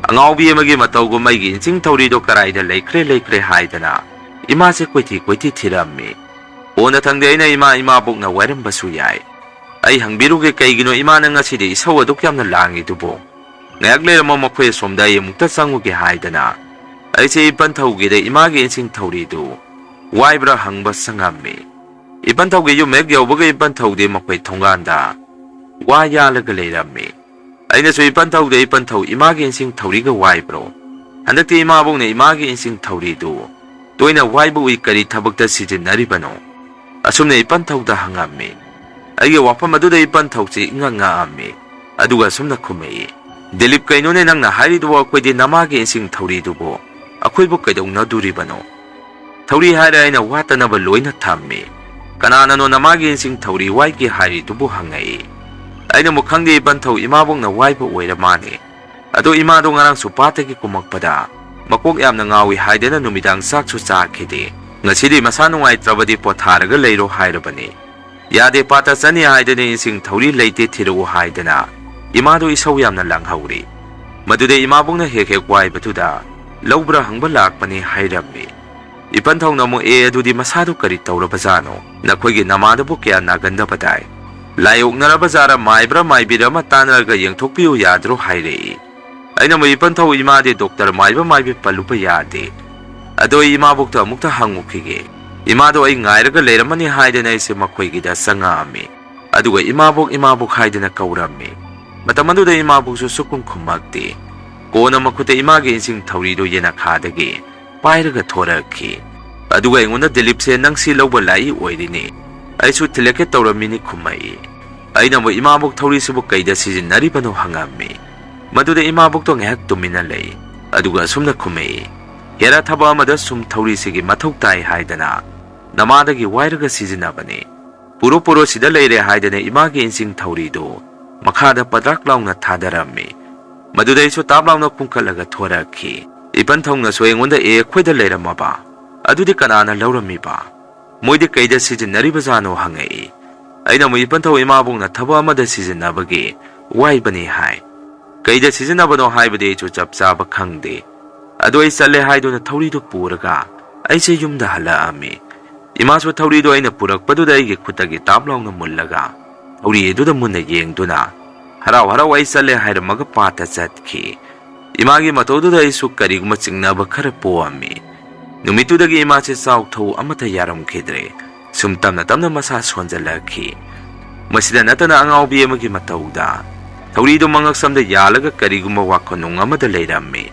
ꯑꯉꯥꯎꯕꯤ ꯑꯃꯒꯤ ꯃꯇꯧꯒꯨꯝ ꯑꯩꯒꯤ ꯏꯟꯁꯤꯡ ꯊꯧꯔꯤꯗꯣ ꯀꯔꯥꯏꯗ ꯂꯩꯈ꯭ꯔꯦ, ꯂꯩꯈ꯭ꯔꯦ ꯍꯥꯏꯗꯅ ꯏꯃꯥꯁꯦ ꯀꯣꯏꯊꯤ ꯀꯣꯏꯊꯤ ꯊꯤꯔꯝꯃꯤ꯫ ꯀꯣꯟꯅꯊꯪꯗꯤ ꯑꯩꯅ, "ꯏꯃꯥ, ꯏꯃꯥꯕꯣꯛꯅ ꯋꯥꯏꯔꯝꯕꯁꯨ ꯌꯥꯏ꯫ ꯑꯩ ꯍꯪꯕꯤꯔꯨꯒꯦ, ꯀꯩꯒꯤꯅꯣ ꯏꯃꯥꯅ ꯉꯁꯤꯗꯤ ꯏꯁꯧ ꯑꯗꯨꯛ ꯌꯥꯝꯅ ꯂꯥꯡꯉꯤꯗꯨꯕꯨ?" ꯉꯥꯏꯍꯥꯛ ꯂꯩꯔꯝꯃ ꯃꯈꯣꯏ ꯑꯁꯣꯝꯗ ꯑꯩ ꯑꯃꯨꯛꯇ ꯆꯪꯉꯨꯒꯦ ꯍꯥꯏꯗꯅ ꯑꯩꯁꯦ ꯏꯄꯟ ꯊꯧꯒꯤꯗ ꯏꯃꯥꯒꯤ ꯏꯟꯁꯤꯡ ꯊꯧꯔꯤꯗꯨ ꯋꯥꯏꯕ꯭ꯔꯥ ꯍꯪꯕ ꯆꯪꯉꯝꯃꯤ꯫ ꯏꯄꯟꯊꯧꯒꯤ ꯌꯨꯝ ꯍꯦꯛ ꯌꯧꯕꯒ ꯏꯄꯟꯊꯧꯗꯤ ꯃꯈꯣꯏ ꯊꯣꯡꯒꯥꯟꯗ ꯋꯥ ꯌꯥꯜꯂꯒ ꯂꯩꯔꯝꯃꯤ꯫ ꯑꯩꯅꯁꯨ ꯏꯄꯟꯊꯧꯗ, "ꯏꯄꯟꯊꯧ, ꯏꯃꯥꯒꯤ ꯏꯟꯁꯤꯡ ꯊꯧꯔꯤꯒ ꯋꯥꯏꯕ꯭ꯔꯣ? ꯍꯟꯗꯛꯇꯤ ꯏꯃꯥꯕꯣꯛꯅ ꯏꯃꯥꯒꯤ ꯏꯟꯁꯤꯡ ꯊꯧꯔꯤꯗꯨ ꯇꯣꯏꯅ ꯋꯥꯏꯕ ꯎꯏ, ꯀꯔꯤ ꯊꯕꯛꯇ ꯁꯤꯖꯤꯟꯅꯔꯤꯕꯅꯣ?" ꯑꯁꯨꯝꯅ ꯏꯄꯟꯊꯧꯗ ꯍꯪꯉꯝꯃꯤ꯫ ꯑꯩꯒꯤ ꯋꯥꯐꯝ ꯑꯗꯨꯗ ꯏꯄꯟꯊꯧꯁꯤ ꯏꯉꯛ ꯉꯛꯑꯝꯃꯤ, ꯑꯗꯨꯒ ꯑꯁꯨꯝꯅ ꯈꯨꯝꯃꯛꯏ, "ꯗꯤꯂꯤꯞ, ꯀꯩꯅꯣꯅꯦ ꯅꯪꯅ ꯍꯥꯏꯔꯤꯗꯨꯕꯨ? ꯑꯩꯈꯣꯏꯗꯤ ꯅꯃꯥꯒꯤ ꯏꯟꯁꯤꯡ ꯊꯧꯔꯤꯗꯨꯕꯨ ꯑꯩꯈꯣꯏꯕꯨ ꯀꯩꯗꯧꯅꯗꯣꯔꯤꯕꯅꯣ? ꯊꯧꯔꯤ ꯍꯥꯏꯔ ꯑꯩꯅ ꯋꯥꯠꯇꯅꯕ ꯂꯣꯏꯅ ꯊꯝꯃꯤ꯫ ꯀꯅꯥꯅꯅꯣ ꯅꯃꯥꯒꯤ ꯏꯟꯁꯤꯡ ꯊꯧꯔꯤ ꯋꯥꯏꯒꯦ ꯍꯥꯏꯔꯤꯗꯨꯕꯨ?" ꯍꯪꯉꯛꯏ꯫ ꯑꯩꯅ ꯑꯃꯨꯛ, "ꯈꯪꯗꯦ ꯏꯄꯟꯊꯧ, ꯏꯃꯥꯕꯣꯛꯅ ꯋꯥꯏꯕ ꯑꯣꯏꯔ ꯃꯥꯅꯦ꯫ ꯑꯗꯣ ꯏꯃꯥꯗꯣ ꯉꯔꯥꯡꯁꯨ ꯄꯥꯠꯇꯒꯤ ꯀꯨꯝꯃꯛꯄꯗ ꯃꯀꯣꯛ ꯌꯥꯝꯅ ꯉꯥꯎꯏ ꯍꯥꯏꯗꯅ ꯅꯨꯃꯤꯗꯥꯡ ꯆꯥꯛꯁꯨ ꯆꯥꯈꯤꯗꯦ꯫ ꯉꯁꯤꯗꯤ ꯃꯁꯥ ꯅꯨꯡꯉꯥꯏꯇ꯭ꯔꯕꯗꯤ ꯄꯣꯊꯥꯔꯒ ꯂꯩꯔꯣ ꯍꯥꯏꯔꯕꯅꯤ꯫ ꯌꯥꯗꯦ, ꯄꯥꯠꯇ ꯆꯠꯅꯤ ꯍꯥꯏꯗꯅ ꯏꯟꯁꯤꯡ ꯊꯧꯔꯤ ꯂꯩꯇꯦ, ꯊꯤꯔꯛꯎ ꯍꯥꯏꯗꯅ ꯏꯃꯥꯗꯣ ꯏꯁꯧ ꯌꯥꯝꯅ ꯂꯥꯡꯍꯧꯔꯤ꯫ ꯃꯗꯨꯗ ꯏꯃꯥꯕꯣꯛꯅ ꯍꯦꯛ ꯍꯦꯛ ꯋꯥꯏꯕꯗꯨꯗ ꯂꯧꯕ꯭ꯔꯥ ꯍꯪꯕ ꯂꯥꯛꯄꯅꯤ" ꯍꯥꯏꯔꯝꯃꯤ꯫ ꯏꯄꯟꯊꯧꯅ ꯑꯃꯨꯛ, "ꯑꯦ, ꯑꯗꯨꯗꯤ ꯃꯁꯥꯗꯨ ꯀꯔꯤ ꯇꯧꯔꯕꯖꯥꯠꯅꯣ? ꯅꯈꯣꯏꯒꯤ ꯅꯃꯥꯗꯨꯕꯨ ꯀꯌꯥ ꯅꯥꯒꯟꯗꯕꯗꯥꯏ? ꯂꯥꯏ ꯑꯣꯛꯅꯔꯕꯖꯥꯔ, ꯃꯥꯏꯕ꯭ꯔꯥ ꯃꯥꯏꯕꯤꯔ ꯑꯃ ꯇꯥꯟꯅꯔꯒ ꯌꯦꯡꯊꯣꯛꯄꯤꯌꯨ ꯌꯥꯗ꯭ꯔꯣ?" ꯍꯥꯏꯔꯛꯏ꯫ ꯑꯩꯅ ꯑꯃꯨꯛ, "ꯏꯄꯟꯊꯧ, ꯏꯃꯥꯗꯤ ꯗꯣꯛꯇꯔ ꯃꯥꯏꯕ ꯃꯥꯏꯕꯤ ꯄꯜꯂꯨꯕ ꯌꯥꯗꯦ꯫ ꯑꯗꯣ ꯑꯩ ꯏꯃꯥꯕꯣꯛꯇ ꯑꯃꯨꯛꯇ ꯍꯪꯉꯨꯈꯤꯒꯦ꯫ ꯏꯃꯥꯗꯣ ꯑꯩ ꯉꯥꯏꯔꯒ ꯂꯩꯔꯝꯃꯅꯤ" ꯍꯥꯏꯗꯅ ꯑꯩꯁꯦ ꯃꯈꯣꯏꯒꯤꯗ ꯆꯪꯉꯛꯑꯝꯃꯤ꯫ ꯑꯗꯨꯒ "ꯏꯃꯥꯕꯣꯛ, ꯏꯃꯥꯕꯣꯛ" ꯍꯥꯏꯗꯅ ꯀꯧꯔꯝꯃꯤ꯫ ꯃꯇꯝ ꯑꯗꯨꯗ ꯏꯃꯥꯕꯣꯛꯁꯨ ꯁꯨꯛꯈꯨꯝ ꯈꯨꯝꯃꯛꯇꯦ꯫ ꯀꯣꯟꯅ ꯃꯈꯨꯠꯇ ꯏꯃꯥꯒꯤ ꯏꯟꯁꯤꯡ ꯊꯧꯔꯤꯗꯨ ꯌꯦꯅꯈꯥꯗꯒꯤ ꯄꯥꯏꯔꯒ ꯊꯣꯔꯛꯈꯤ꯫ ꯑꯗꯨꯒ ꯑꯩꯉꯣꯟꯗ, "ꯗꯤꯂꯤꯞꯁꯦ, ꯅꯪꯁꯤ ꯂꯧꯕ ꯂꯥꯛꯏ ꯑꯣꯏꯔꯤꯅꯤ꯫ ꯑꯩꯁꯨ ꯊꯤꯜꯂꯛꯀꯦ ꯇꯧꯔꯝꯃꯤꯅꯤ" ꯈꯨꯝꯃꯛꯏ꯫ ꯑꯩꯅ ꯑꯃꯨꯛ, "ꯏꯃꯥꯕꯣꯛ, ꯊꯧꯔꯤꯁꯤꯕꯨ ꯀꯩꯗ ꯁꯤꯖꯤꯟꯅꯔꯤꯕꯅꯣ?" ꯍꯪꯉꯝꯃꯤ꯫ ꯃꯗꯨꯗ ꯏꯃꯥꯕꯣꯛꯇꯣ ꯉꯥꯏꯍꯥꯛ ꯇꯨꯃꯤꯟꯅ ꯂꯩ꯫ ꯑꯗꯨꯒ ꯑꯁꯨꯝꯅ ꯈꯨꯝꯃꯛꯏ, "ꯍꯦꯔꯥ, ꯊꯕꯛ ꯑꯃꯗ ꯁꯨꯝ ꯊꯧꯔꯤꯁꯤꯒꯤ ꯃꯊꯧ ꯇꯥꯏ ꯍꯥꯏꯗꯅ ꯅꯃꯥꯗꯒꯤ ꯋꯥꯏꯔꯒ ꯁꯤꯖꯤꯟꯅꯕꯅꯤ꯫ ꯄꯨꯔꯣ, ꯄꯨꯔꯣ, ꯁꯤꯗ ꯂꯩꯔꯦ" ꯍꯥꯏꯗꯅ ꯏꯃꯥꯒꯤ ꯏꯟꯁꯤꯡ ꯊꯧꯔꯤꯗꯨ ꯃꯈꯥꯗ ꯄꯗ꯭ꯔꯥꯛ ꯂꯥꯎꯅ ꯊꯥꯗꯔꯝꯃꯤ꯫ ꯃꯗꯨꯗ ꯑꯩꯁꯨ ꯇꯥꯞ ꯂꯥꯎꯅ ꯀꯨꯝꯈꯠꯂꯒ ꯊꯣꯔꯛꯈꯤ꯫ ꯏꯄꯟꯊꯧꯅꯁꯨ ꯑꯩꯉꯣꯟꯗ, "ꯑꯦ, ꯑꯩꯈꯣꯏꯗ ꯂꯩꯔꯝꯃꯕ? ꯑꯗꯨꯗꯤ ꯀꯅꯥꯅ ꯂꯧꯔꯝꯃꯤꯕ? ꯃꯣꯏꯗꯤ ꯀꯩꯗ ꯁꯤꯖꯤꯟꯅꯔꯤꯕꯖꯥꯠꯅꯣ?" ꯍꯪꯉꯛꯏ꯫ ꯑꯩꯅ ꯑꯃꯨꯛ, "ꯏꯄꯟꯊꯧ, ꯏꯃꯥꯕꯣꯛꯅ ꯊꯕꯛ ꯑꯃꯗ ꯁꯤꯖꯤꯟꯅꯕꯒꯤ ꯋꯥꯏꯕꯅꯤ" ꯍꯥꯏ꯫ ꯀꯩꯗ ꯁꯤꯖꯤꯟꯅꯕꯅꯣ ꯍꯥꯏꯕꯗꯤ ꯑꯩꯁꯨ ꯆꯞ ꯆꯥꯕ ꯈꯪꯗꯦ꯫ ꯑꯗꯣ ꯑꯩ ꯆꯠꯂꯦ ꯍꯥꯏꯗꯨꯅ ꯊꯧꯔꯤꯗꯨ ꯄꯨꯔꯒ ꯑꯩꯁꯦ ꯌꯨꯝꯗ ꯍꯜꯂꯛꯑꯝꯃꯤ꯫ ꯏꯃꯥꯁꯨ ꯊꯧꯔꯤꯗꯨ ꯑꯩꯅ ꯄꯨꯔꯛꯄꯗꯨꯗ ꯑꯩꯒꯤ ꯈꯨꯠꯇꯒꯤ ꯇꯥꯞ ꯂꯥꯎꯅ ꯃꯨꯜꯂꯒ ꯊꯧꯔꯤ ꯑꯗꯨꯗ ꯃꯨꯟꯅ ꯌꯦꯡꯗꯨꯅ ꯍꯔꯥꯎ ꯍꯔꯥꯎ ꯑꯩ ꯆꯠꯂꯦ ꯍꯥꯏꯔꯝꯃꯒ ꯄꯥꯠꯇ ꯆꯠꯈꯤ꯫ ꯏꯃꯥꯒꯤ ꯃꯇꯧꯗꯨꯗ ꯑꯩꯁꯨ ꯀꯔꯤꯒꯨꯝꯕ ꯆꯤꯡꯅꯕ ꯈꯔ ꯄꯣꯛꯑꯝꯃꯤ꯫ ꯅꯨꯃꯤꯠꯇꯨꯗꯒꯤ ꯏꯃꯥꯁꯦ ꯆꯥꯎ ꯊꯧ ꯑꯃꯠꯇ ꯌꯥꯔꯝꯈꯤꯗ꯭ꯔꯦ꯫ ꯁꯨꯝ ꯇꯞꯅ ꯇꯞꯅ ꯃꯁꯥ ꯁꯣꯟꯖꯜꯂꯛꯈꯤ꯫ ꯃꯁꯤꯗ ꯅꯠꯇꯅ ꯑꯉꯥꯎꯕꯤ ꯑꯃꯒꯤ ꯃꯇꯧꯗ ꯊꯧꯔꯤꯗꯨ ꯃꯉꯛꯁꯝꯗ ꯌꯥꯜꯂꯒ ꯀꯔꯤꯒꯨꯝꯕ ꯋꯥꯈꯜꯅꯨꯡ ꯑꯃꯗ ꯂꯩꯔꯝꯃꯤ꯫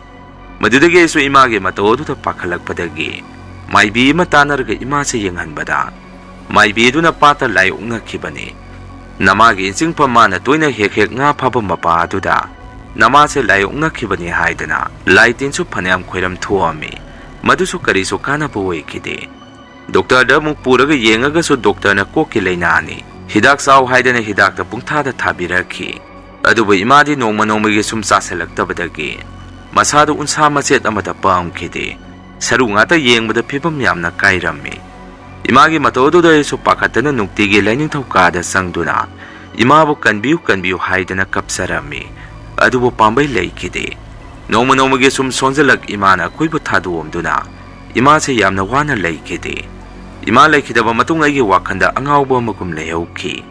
ꯃꯗꯨꯗꯒꯤ ꯑꯩꯁꯨ ꯏꯃꯥꯒꯤ ꯃꯇꯧ ꯑꯗꯨꯗ ꯄꯥꯈꯠꯂꯛꯄꯗꯒꯤ ꯃꯥꯏꯕꯤ ꯑꯃ ꯇꯥꯟꯅꯔꯒ ꯏꯃꯥꯁꯦ ꯌꯦꯡꯍꯟꯕꯗ, ꯃꯥꯏꯕꯤ ꯑꯗꯨꯅ ꯄꯥꯠꯇ ꯂꯥꯏ ꯑꯣꯛꯅꯈꯤꯕꯅꯤ꯫ ꯅꯃꯥꯒꯤ ꯏꯟꯆꯤꯡꯐꯝ ꯃꯥꯅ ꯇꯣꯏꯅ ꯍꯦꯛ ꯍꯦꯛ ꯉꯥ ꯐꯥꯕ ꯃꯄꯥ ꯑꯗꯨꯗ ꯅꯃꯥꯁꯦ ꯂꯥꯏ ꯑꯣꯛꯅꯈꯤꯕꯅꯤ ꯍꯥꯏꯗꯅ ꯂꯥꯏ ꯇꯤꯟꯁꯨ ꯐꯅꯌꯥꯝ ꯈꯣꯏꯔꯝ ꯊꯣꯛꯑꯝꯃꯤ꯫ ꯃꯗꯨꯁꯨ ꯀꯔꯤꯁꯨ ꯀꯥꯟꯅꯕ ꯑꯣꯏꯈꯤꯗꯦ꯫ ꯗꯣꯛꯇꯔꯗ ꯑꯃꯨꯛ ꯄꯨꯔꯒ ꯌꯦꯡꯉꯒꯁꯨ ꯗꯣꯛꯇꯔꯅ ꯀꯣꯛꯀꯤ ꯂꯥꯏꯅꯥꯅꯤ, ꯍꯤꯗꯥꯛ ꯆꯥꯎ ꯍꯥꯏꯗꯅ ꯍꯤꯗꯥꯛꯇ ꯄꯨꯡꯊꯥꯗ ꯊꯥꯕꯤꯔꯛꯈꯤ꯫ ꯑꯗꯨꯕꯨ ꯏꯃꯥꯗꯤ ꯅꯣꯡꯃ ꯅꯣꯡꯃꯒꯤ ꯁꯨꯝ ꯆꯥꯁꯤꯜꯂꯛꯇꯕꯗꯒꯤ ꯃꯁꯥꯗꯨ ꯎꯟꯁꯥ ꯃꯆꯦꯠ ꯑꯃꯗ ꯄꯥꯝꯈꯤꯗꯦ꯫ ꯁꯔꯨ ꯉꯥꯛꯇ ꯌꯦꯡꯕꯗ ꯐꯤꯕꯝ ꯌꯥꯝꯅ ꯀꯥꯏꯔꯝꯃꯤ꯫ ꯏꯃꯥꯒꯤ ꯃꯇꯧ ꯑꯗꯨꯗ ꯑꯩꯁꯨ ꯄꯥꯈꯠꯇꯅ ꯅꯨꯡꯇꯤꯒꯤ ꯂꯥꯏꯅꯤꯡꯊꯧ ꯀꯥꯗ ꯆꯪꯗꯨꯅ ꯏꯃꯥꯕꯨ "ꯀꯟꯕꯤꯌꯨ, ꯀꯟꯕꯤꯌꯨ" ꯍꯥꯏꯗꯅ ꯀꯞꯆꯔꯝꯃꯤ꯫ ꯑꯗꯨꯕꯨ ꯄꯥꯝꯕꯩ ꯂꯩꯈꯤꯗꯦ꯫ ꯅꯣꯡꯃ ꯅꯣꯡꯃꯒꯤ ꯁꯨꯝ ꯁꯣꯟꯖꯜꯂꯛ ꯏꯃꯥꯅ ꯑꯩꯈꯣꯏꯕꯨ ꯊꯥꯗꯣꯛꯑꯝꯗꯨꯅ ꯏꯃꯥꯁꯦ ꯌꯥꯝꯅ ꯋꯥꯅ ꯂꯩꯈꯤꯗꯦ꯫ ꯏꯃꯥ ꯂꯩꯈꯤꯗꯕ ꯃꯇꯨꯡ ꯑꯩꯒꯤ ꯋꯥꯈꯜꯗ ꯑꯉꯥꯎꯕ ꯑꯃꯒꯨꯝ ꯂꯩꯍꯧꯈꯤ꯫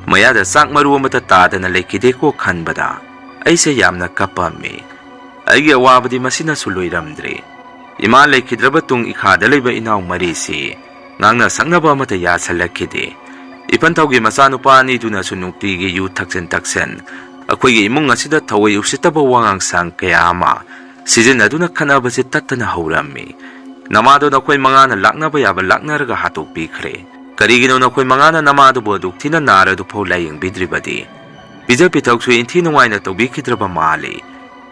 ꯃꯌꯥꯗ ꯆꯥꯛ ꯃꯔꯨ ꯑꯃꯠꯇ ꯇꯥꯗꯅ ꯂꯩꯈꯤꯗꯦꯀꯣ ꯈꯟꯕꯗ ꯑꯩꯁꯦ ꯌꯥꯝꯅ ꯀꯞꯄꯝꯃꯤ꯫ ꯑꯩꯒꯤ ꯑꯋꯥꯕꯗꯤ ꯃꯁꯤꯅꯁꯨ ꯂꯣꯏꯔꯝꯗ꯭ꯔꯦ꯫ ꯏꯃꯥ ꯂꯩꯈꯤꯗ꯭ꯔꯕ ꯇꯨꯡ ꯏꯈꯥꯗ ꯂꯩꯕ ꯏꯅꯥꯎ ꯃꯔꯤꯁꯤ ꯉꯥꯡꯅ ꯁꯛꯅꯕ ꯑꯃꯠꯇ ꯌꯥꯁꯜꯂꯛꯈꯤꯗꯦ꯫ ꯏꯄꯟꯊꯧꯒꯤ ꯃꯆꯥꯅꯨꯄꯥ ꯑꯅꯤꯗꯨꯅꯁꯨ ꯅꯨꯡꯇꯤꯒꯤ ꯌꯨ ꯊꯛꯆꯟ ꯊꯛꯆꯟ ꯑꯩꯈꯣꯏꯒꯤ ꯏꯃꯨꯡ ꯑꯁꯤꯗ ꯊꯑꯣꯏ ꯎꯁꯤꯠꯇꯕ ꯋꯥꯉꯥꯡ ꯁꯥꯡ ꯀꯌꯥ ꯑꯃ ꯁꯤꯖꯤꯟꯅꯗꯨꯅ ꯈꯠꯅꯕꯁꯤ ꯇꯠꯇꯅ ꯍꯧꯔꯝꯃꯤ꯫ ꯅꯃꯥꯗꯣ ꯅꯈꯣꯏ ꯃꯉꯥꯅ ꯂꯥꯛꯅꯕ ꯌꯥꯕ ꯂꯥꯛꯅꯔꯒ ꯍꯥꯠꯇꯣꯛꯄꯤꯈ꯭ꯔꯦ꯫ ꯀꯔꯤꯒꯤꯅꯣ ꯅꯈꯣꯏ ꯃꯉꯥꯅ ꯅꯃꯥꯗꯨꯕꯨ ꯑꯗꯨꯛ ꯊꯤꯅ ꯅꯥꯔꯗꯨꯐꯥꯎ ꯂꯥꯌꯦꯡꯕꯤꯗ꯭ꯔꯤꯕꯗꯤ? ꯄꯤꯖ ꯄꯤꯊꯛꯁꯨ ꯏꯟꯊꯤ ꯅꯨꯡꯉꯥꯏꯅ ꯇꯧꯕꯤꯈꯤꯗ꯭ꯔꯕ ꯃꯥꯜꯂꯤ꯫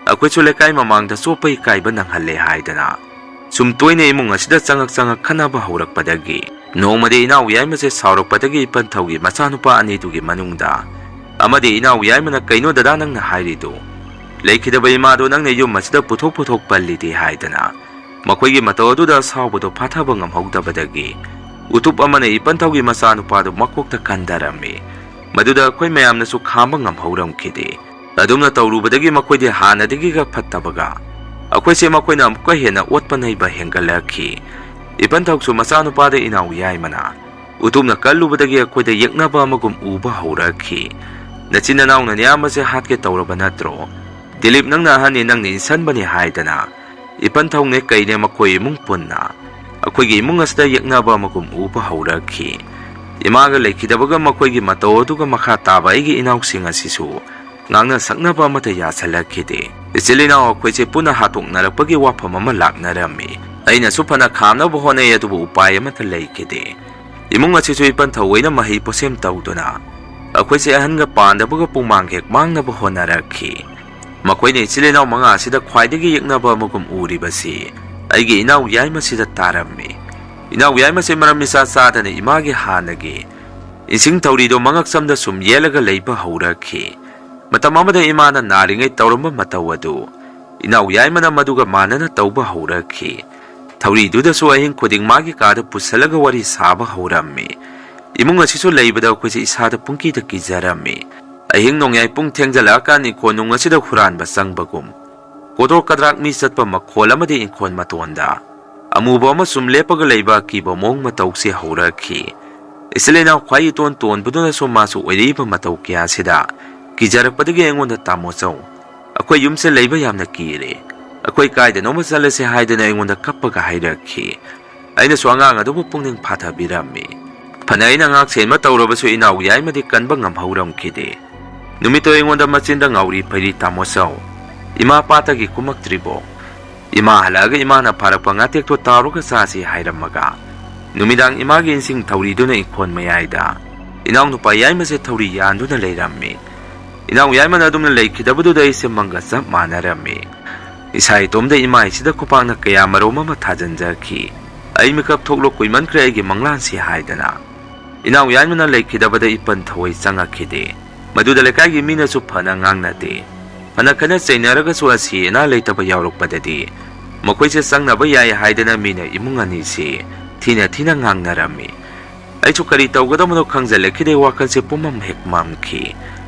ꯑꯩꯈꯣꯏꯁꯨ ꯂꯩꯀꯥꯏ ꯃꯃꯥꯡꯗ ꯆꯣꯞꯄ ꯏꯀꯥꯏꯕ ꯅꯪꯍꯜꯂꯦ ꯍꯥꯏꯗꯅ ꯁꯨꯝ ꯇꯣꯏꯅ ꯏꯃꯨꯡ ꯑꯁꯤꯗ ꯆꯪꯉꯛ ꯆꯪꯉꯛ ꯈꯠꯅꯕ ꯍꯧꯔꯛꯄꯗꯒꯤ ꯅꯣꯡꯃꯗꯤ ꯏꯅꯥꯎ ꯌꯥꯏꯃꯁꯦ ꯁꯥꯎꯔꯛꯄꯗꯒꯤ ꯏꯄꯟꯊꯧꯒꯤ ꯃꯆꯥꯅꯨꯄꯥ ꯑꯅꯤꯗꯨꯒꯤ ꯃꯅꯨꯡꯗ ꯑꯃꯗꯤ ꯏꯅꯥꯎ ꯌꯥꯏꯃꯅ "ꯀꯩꯅꯣ ꯗꯗꯥ ꯅꯪꯅ ꯍꯥꯏꯔꯤꯗꯨ? ꯂꯩꯈꯤꯗꯕ ꯏꯃꯥꯗꯣ ꯅꯪꯅ ꯌꯨꯝ ꯑꯁꯤꯗ ꯄꯨꯊꯣꯛ ꯄꯨꯊꯣꯛ ꯄꯜꯂꯤꯗꯤ" ꯍꯥꯏꯗꯅ ꯃꯈꯣꯏꯒꯤ ꯃꯇꯧ ꯑꯗꯨꯗ ꯑꯁꯥꯎꯕꯗꯣ ꯐꯥꯊꯕ ꯉꯝꯍꯧꯗꯕꯗꯒꯤ ꯎꯇꯨꯞ ꯑꯃꯅ ꯏꯄꯟꯊꯧꯒꯤ ꯃꯆꯥꯅꯨꯄꯥꯗꯨ ꯃꯀꯣꯛꯇ ꯀꯟꯊꯔꯝꯃꯤ꯫ ꯃꯗꯨꯗ ꯑꯩꯈꯣꯏ ꯃꯌꯥꯝꯅꯁꯨ ꯈꯥꯝꯕ ꯉꯝꯍꯧꯔꯝꯈꯤꯗꯦ꯫ ꯑꯗꯨꯝꯅ ꯇꯧꯔꯨꯕꯗꯒꯤ ꯃꯈꯣꯏꯗꯤ ꯍꯥꯟꯅꯗꯒꯤꯒ ꯐꯠꯇꯕꯒ ꯑꯩꯈꯣꯏꯁꯦ ꯃꯈꯣꯏꯅ ꯑꯃꯨꯛꯀ ꯍꯦꯟꯅ ꯑꯣꯠꯄ ꯅꯩꯕ ꯍꯦꯟꯒꯠꯂꯛꯈꯤ꯫ ꯏꯄꯟꯊꯧꯁꯨ ꯃꯆꯥꯅꯨꯄꯥꯗ ꯏꯅꯥꯎ ꯌꯥꯏꯃꯅ ꯎꯇꯨꯞꯅ ꯀꯜꯂꯨꯕꯗꯒꯤ ꯑꯩꯈꯣꯏꯗ ꯌꯦꯛꯅꯕ ꯑꯃꯒꯨꯝ ꯎꯕ ꯍꯧꯔꯛꯈꯤ꯫ "ꯅꯆꯤꯟ ꯅꯅꯥꯎꯅ ꯅꯌꯥꯝꯕꯁꯦ ꯍꯥꯠꯀꯦ ꯇꯧꯔꯕ ꯅꯠꯇ꯭ꯔꯣ? ꯗꯤꯂꯤꯞ ꯅꯪꯅ ꯑꯍꯟꯅꯤ, ꯅꯪꯅ ꯏꯟꯁꯟꯕꯅꯤ" ꯍꯥꯏꯗꯅ ꯏꯄꯟꯊꯧꯅꯦ ꯀꯩꯅꯦ ꯃꯈꯣꯏ ꯏꯃꯨꯡ ꯄꯨꯟꯅ ꯑꯩꯈꯣꯏꯒꯤ ꯏꯃꯨꯡ ꯑꯁꯤꯗ ꯌꯦꯛꯅꯕ ꯑꯃꯒꯨꯝ ꯎꯕ ꯍꯧꯔꯛꯈꯤ꯫ ꯏꯃꯥꯒ ꯂꯩꯈꯤꯗꯕꯒ ꯃꯈꯣꯏꯒꯤ ꯃꯇꯧ ꯑꯗꯨꯒ ꯃꯈꯥ ꯇꯥꯕ ꯑꯩꯒꯤ ꯏꯅꯥꯎꯁꯤꯡ ꯑꯁꯤꯁꯨ ꯉꯥꯡꯅ ꯁꯛꯅꯕ ꯑꯃꯠꯇ ꯌꯥꯁꯜꯂꯛꯈꯤꯗꯦ꯫ ꯏꯆꯤꯜ ꯏꯅꯥꯎ ꯑꯩꯈꯣꯏꯁꯦ ꯄꯨꯟꯅ ꯍꯥꯠꯇꯣꯛꯅꯔꯛꯄꯒꯤ ꯋꯥꯐꯝ ꯑꯃ ꯂꯥꯛꯅꯔꯝꯃꯤ꯫ ꯑꯩꯅꯁꯨ ꯐꯅ ꯈꯥꯝꯅꯕ ꯍꯣꯠꯅꯩ, ꯑꯗꯨꯕꯨ ꯎꯄꯥꯏ ꯑꯃꯠꯇ ꯂꯩꯈꯤꯗꯦ꯫ ꯏꯃꯨꯡ ꯑꯁꯤꯁꯨ ꯏꯄꯟ ꯊꯧꯑꯣꯏꯅ ꯃꯍꯩ ꯄꯣꯠꯁꯦꯝ ꯇꯧꯗꯨꯅ ꯑꯩꯈꯣꯏꯁꯦ ꯑꯍꯟꯒ ꯄꯥꯟꯗꯕꯒ ꯄꯨꯡꯃꯥꯡ ꯍꯦꯛ ꯃꯥꯡꯅꯕ ꯍꯣꯠꯅꯔꯛꯈꯤ꯫ ꯃꯈꯣꯏꯅ ꯏꯆꯤꯜ ꯏꯅꯥꯎ ꯃꯉꯥ ꯑꯁꯤꯗ ꯈ꯭ꯋꯥꯏꯗꯒꯤ ꯌꯦꯛꯅꯕ ꯑꯃꯒꯨꯝ ꯎꯔꯤꯕꯁꯤ ꯑꯩꯒꯤ ꯏꯅꯥꯎ ꯌꯥꯏꯃꯁꯤꯗ ꯇꯥꯔꯝꯃꯤ꯫ ꯏꯅꯥꯎ ꯌꯥꯏꯃꯁꯦ ꯃꯔꯝ ꯏꯆꯥ ꯆꯥꯗꯅ ꯏꯃꯥꯒꯤ ꯍꯥꯟꯅꯒꯤ ꯏꯁꯤꯡ ꯊꯧꯔꯤꯗꯣ ꯃꯉꯛꯁꯝꯗ ꯁꯨꯝ ꯌꯦꯜꯂꯒ ꯂꯩꯕ ꯍꯧꯔꯛꯈꯤ꯫ ꯃꯇꯝ ꯑꯃꯗ ꯏꯃꯥꯅ ꯅꯥꯔꯤꯉꯩ ꯇꯧꯔꯝꯕ ꯃꯇꯧ ꯑꯗꯨ ꯏꯅꯥꯎ ꯌꯥꯏꯃꯅ ꯃꯗꯨꯒ ꯃꯥꯟꯅꯅ ꯇꯧꯕ ꯍꯧꯔꯛꯈꯤ꯫ ꯊꯧꯔꯤꯗꯨꯗꯁꯨ ꯑꯍꯤꯡ ꯈꯨꯗꯤꯡ ꯃꯥꯒꯤ ꯀꯥꯗ ꯄꯨꯁꯜꯂꯒ ꯋꯥꯔꯤ ꯁꯥꯕ ꯍꯧꯔꯝꯃꯤ꯫ ꯏꯃꯨꯡ ꯑꯁꯤꯁꯨ ꯂꯩꯕꯗ ꯑꯩꯈꯣꯏꯁꯦ ꯏꯁꯥꯗ ꯄꯨꯡꯀꯤꯗ ꯀꯤꯖꯔꯝꯃꯤ꯫ ꯑꯍꯤꯡ ꯅꯣꯡꯌꯥꯏ ꯄꯨꯡ ꯊꯦꯡꯖꯜꯂꯛꯑꯀꯥꯟ ꯏꯪꯈꯣꯜ ꯅꯨꯡ ꯑꯁꯤꯗ ꯍꯨꯔꯥꯟꯕ ꯆꯪꯕꯒꯨꯝ, ꯀꯣꯗ꯭ꯔꯣꯛ ꯀꯗ꯭ꯔꯥꯛ ꯃꯤ ꯆꯠꯄ ꯃꯈꯣꯜ ꯑꯃꯗꯤ ꯏꯪꯈꯣꯜ ꯃꯇꯣꯟꯗ ꯑꯃꯨꯕ ꯑꯃ ꯁꯨꯝ ꯂꯦꯞꯄꯒ ꯂꯩꯕ ꯑꯀꯤꯕ ꯃꯑꯣꯡ ꯃꯇꯧꯁꯦ ꯍꯧꯔꯛꯈꯤ꯫ ꯏꯆꯤꯜ ꯏꯅꯥꯎ ꯈ꯭ꯋꯥꯏ ꯏꯇꯣꯟ ꯇꯣꯟꯕꯗꯨꯅꯁꯨ ꯃꯥꯁꯨ ꯑꯣꯏꯔꯛꯏꯕ ꯃꯇꯧ ꯀꯌꯥꯁꯤꯗ ꯀꯤꯖꯔꯛꯄꯗꯒꯤ ꯑꯩꯉꯣꯟꯗ, "ꯇꯥꯃꯣ ꯆꯧ, ꯑꯩꯈꯣꯏ ꯌꯨꯝꯁꯦ ꯂꯩꯕ ꯌꯥꯝꯅ ꯀꯤꯔꯦ, ꯑꯩꯈꯣꯏ ꯀꯥꯏꯗꯅꯣꯃ ꯆꯠꯂꯁꯦ" ꯍꯥꯏꯗꯅ ꯑꯩꯉꯣꯟꯗ ꯀꯞꯄꯒ ꯍꯥꯏꯔꯛꯈꯤ꯫ ꯑꯩꯅꯁꯨ ꯑꯉꯥꯡ ꯑꯗꯨꯕꯨ ꯄꯨꯛꯅꯤꯡ ꯐꯥꯊꯕꯤꯔꯝꯃꯤ꯫ ꯐꯅ ꯑꯩꯅ ꯉꯥꯛ ꯁꯦꯟꯕ ꯇꯧꯔꯕꯁꯨ ꯏꯅꯥꯎ ꯌꯥꯏꯃꯗꯤ ꯀꯟꯕ ꯉꯝꯍꯧꯔꯝꯈꯤꯗꯦ꯫ ꯅꯨꯃꯤꯠꯇꯣ ꯑꯩꯉꯣꯟꯗ ꯃꯆꯤꯟꯗ ꯉꯥꯎꯔꯤ ꯐꯩꯔꯤ, "ꯇꯥꯃꯣ ꯆꯧ, ꯏꯃꯥ ꯄꯥꯠꯇꯒꯤ ꯀꯨꯝꯃꯛꯇ꯭ꯔꯤꯕꯣ? ꯏꯃꯥ ꯍꯜꯂꯛꯑꯒ ꯏꯃꯥꯅ ꯐꯥꯔꯛꯄ ꯉꯥꯇꯦꯛꯇꯣ ꯇꯥꯎꯔꯒ ꯆꯥꯁꯤ" ꯍꯥꯏꯔꯝꯃꯒ ꯅꯨꯃꯤꯗꯥꯡ ꯏꯃꯥꯒꯤ ꯏꯟꯁꯤꯡ ꯊꯧꯔꯤꯗꯨꯅ ꯏꯪꯈꯣꯜ ꯃꯌꯥꯏꯗ ꯏꯅꯥꯎꯅꯨꯄꯥ ꯌꯥꯏꯃꯁꯦ ꯊꯧꯔꯤ ꯌꯥꯟꯗꯨꯅ ꯂꯩꯔꯝꯃꯤ꯫ ꯏꯅꯥꯎ ꯌꯥꯏꯃꯅ ꯑꯗꯨꯝꯅ ꯂꯩꯈꯤꯗꯕꯗꯨꯗ ꯑꯩꯁꯦ ꯃꯪꯒ ꯆꯞ ꯃꯥꯟꯅꯔꯝꯃꯤ꯫ ꯏꯁꯥ ꯏꯇꯣꯝꯗ ꯏꯃꯥꯏꯁꯤꯗ ꯈꯨꯄꯥꯛꯅ ꯀꯌꯥ ꯃꯔꯣꯝ ꯑꯃ ꯊꯥꯖꯤꯟꯖꯈꯤ꯫ ꯑꯩ ꯃꯤꯀꯞ ꯊꯣꯛꯂꯣ, ꯀꯨꯏꯃꯟꯈ꯭ꯔꯦ ꯑꯩꯒꯤ ꯃꯪꯂꯥꯟꯁꯤ ꯍꯥꯏꯗꯅ ꯏꯅꯥꯎ ꯌꯥꯏꯃꯅ ꯂꯩꯈꯤꯗꯕꯗ ꯏꯄꯟ ꯊꯧꯑꯣꯏ ꯆꯪꯉꯛꯈꯤꯗꯦ꯫ ꯃꯗꯨꯗ ꯂꯩꯀꯥꯏꯒꯤ ꯃꯤꯅꯁꯨ ꯐꯅ ꯉꯥꯡꯅꯗꯦ꯫ ꯐꯅ ꯈꯠꯅ ꯆꯩꯅꯔꯒꯁꯨ ꯑꯁꯤ ꯑꯅꯥ ꯂꯩꯇꯕ ꯌꯥꯎꯔꯛꯄꯗꯗꯤ ꯃꯈꯣꯏꯁꯦ ꯆꯪꯅꯕ ꯌꯥꯏ ꯍꯥꯏꯗꯅ ꯃꯤꯅ ꯏꯃꯨꯡ ꯑꯅꯤꯁꯤ ꯊꯤꯅ ꯊꯤꯅ ꯉꯥꯡꯅꯔꯝꯃꯤ꯫ ꯑꯩꯁꯨ ꯀꯔꯤ ꯇꯧꯒꯗꯕꯅꯣ ꯈꯪꯖꯤꯜꯂꯛꯈꯤꯗꯦ, ꯋꯥꯈꯜꯁꯦ ꯄꯨꯝꯃꯝ ꯍꯦꯛ ꯃꯝꯈꯤ꯫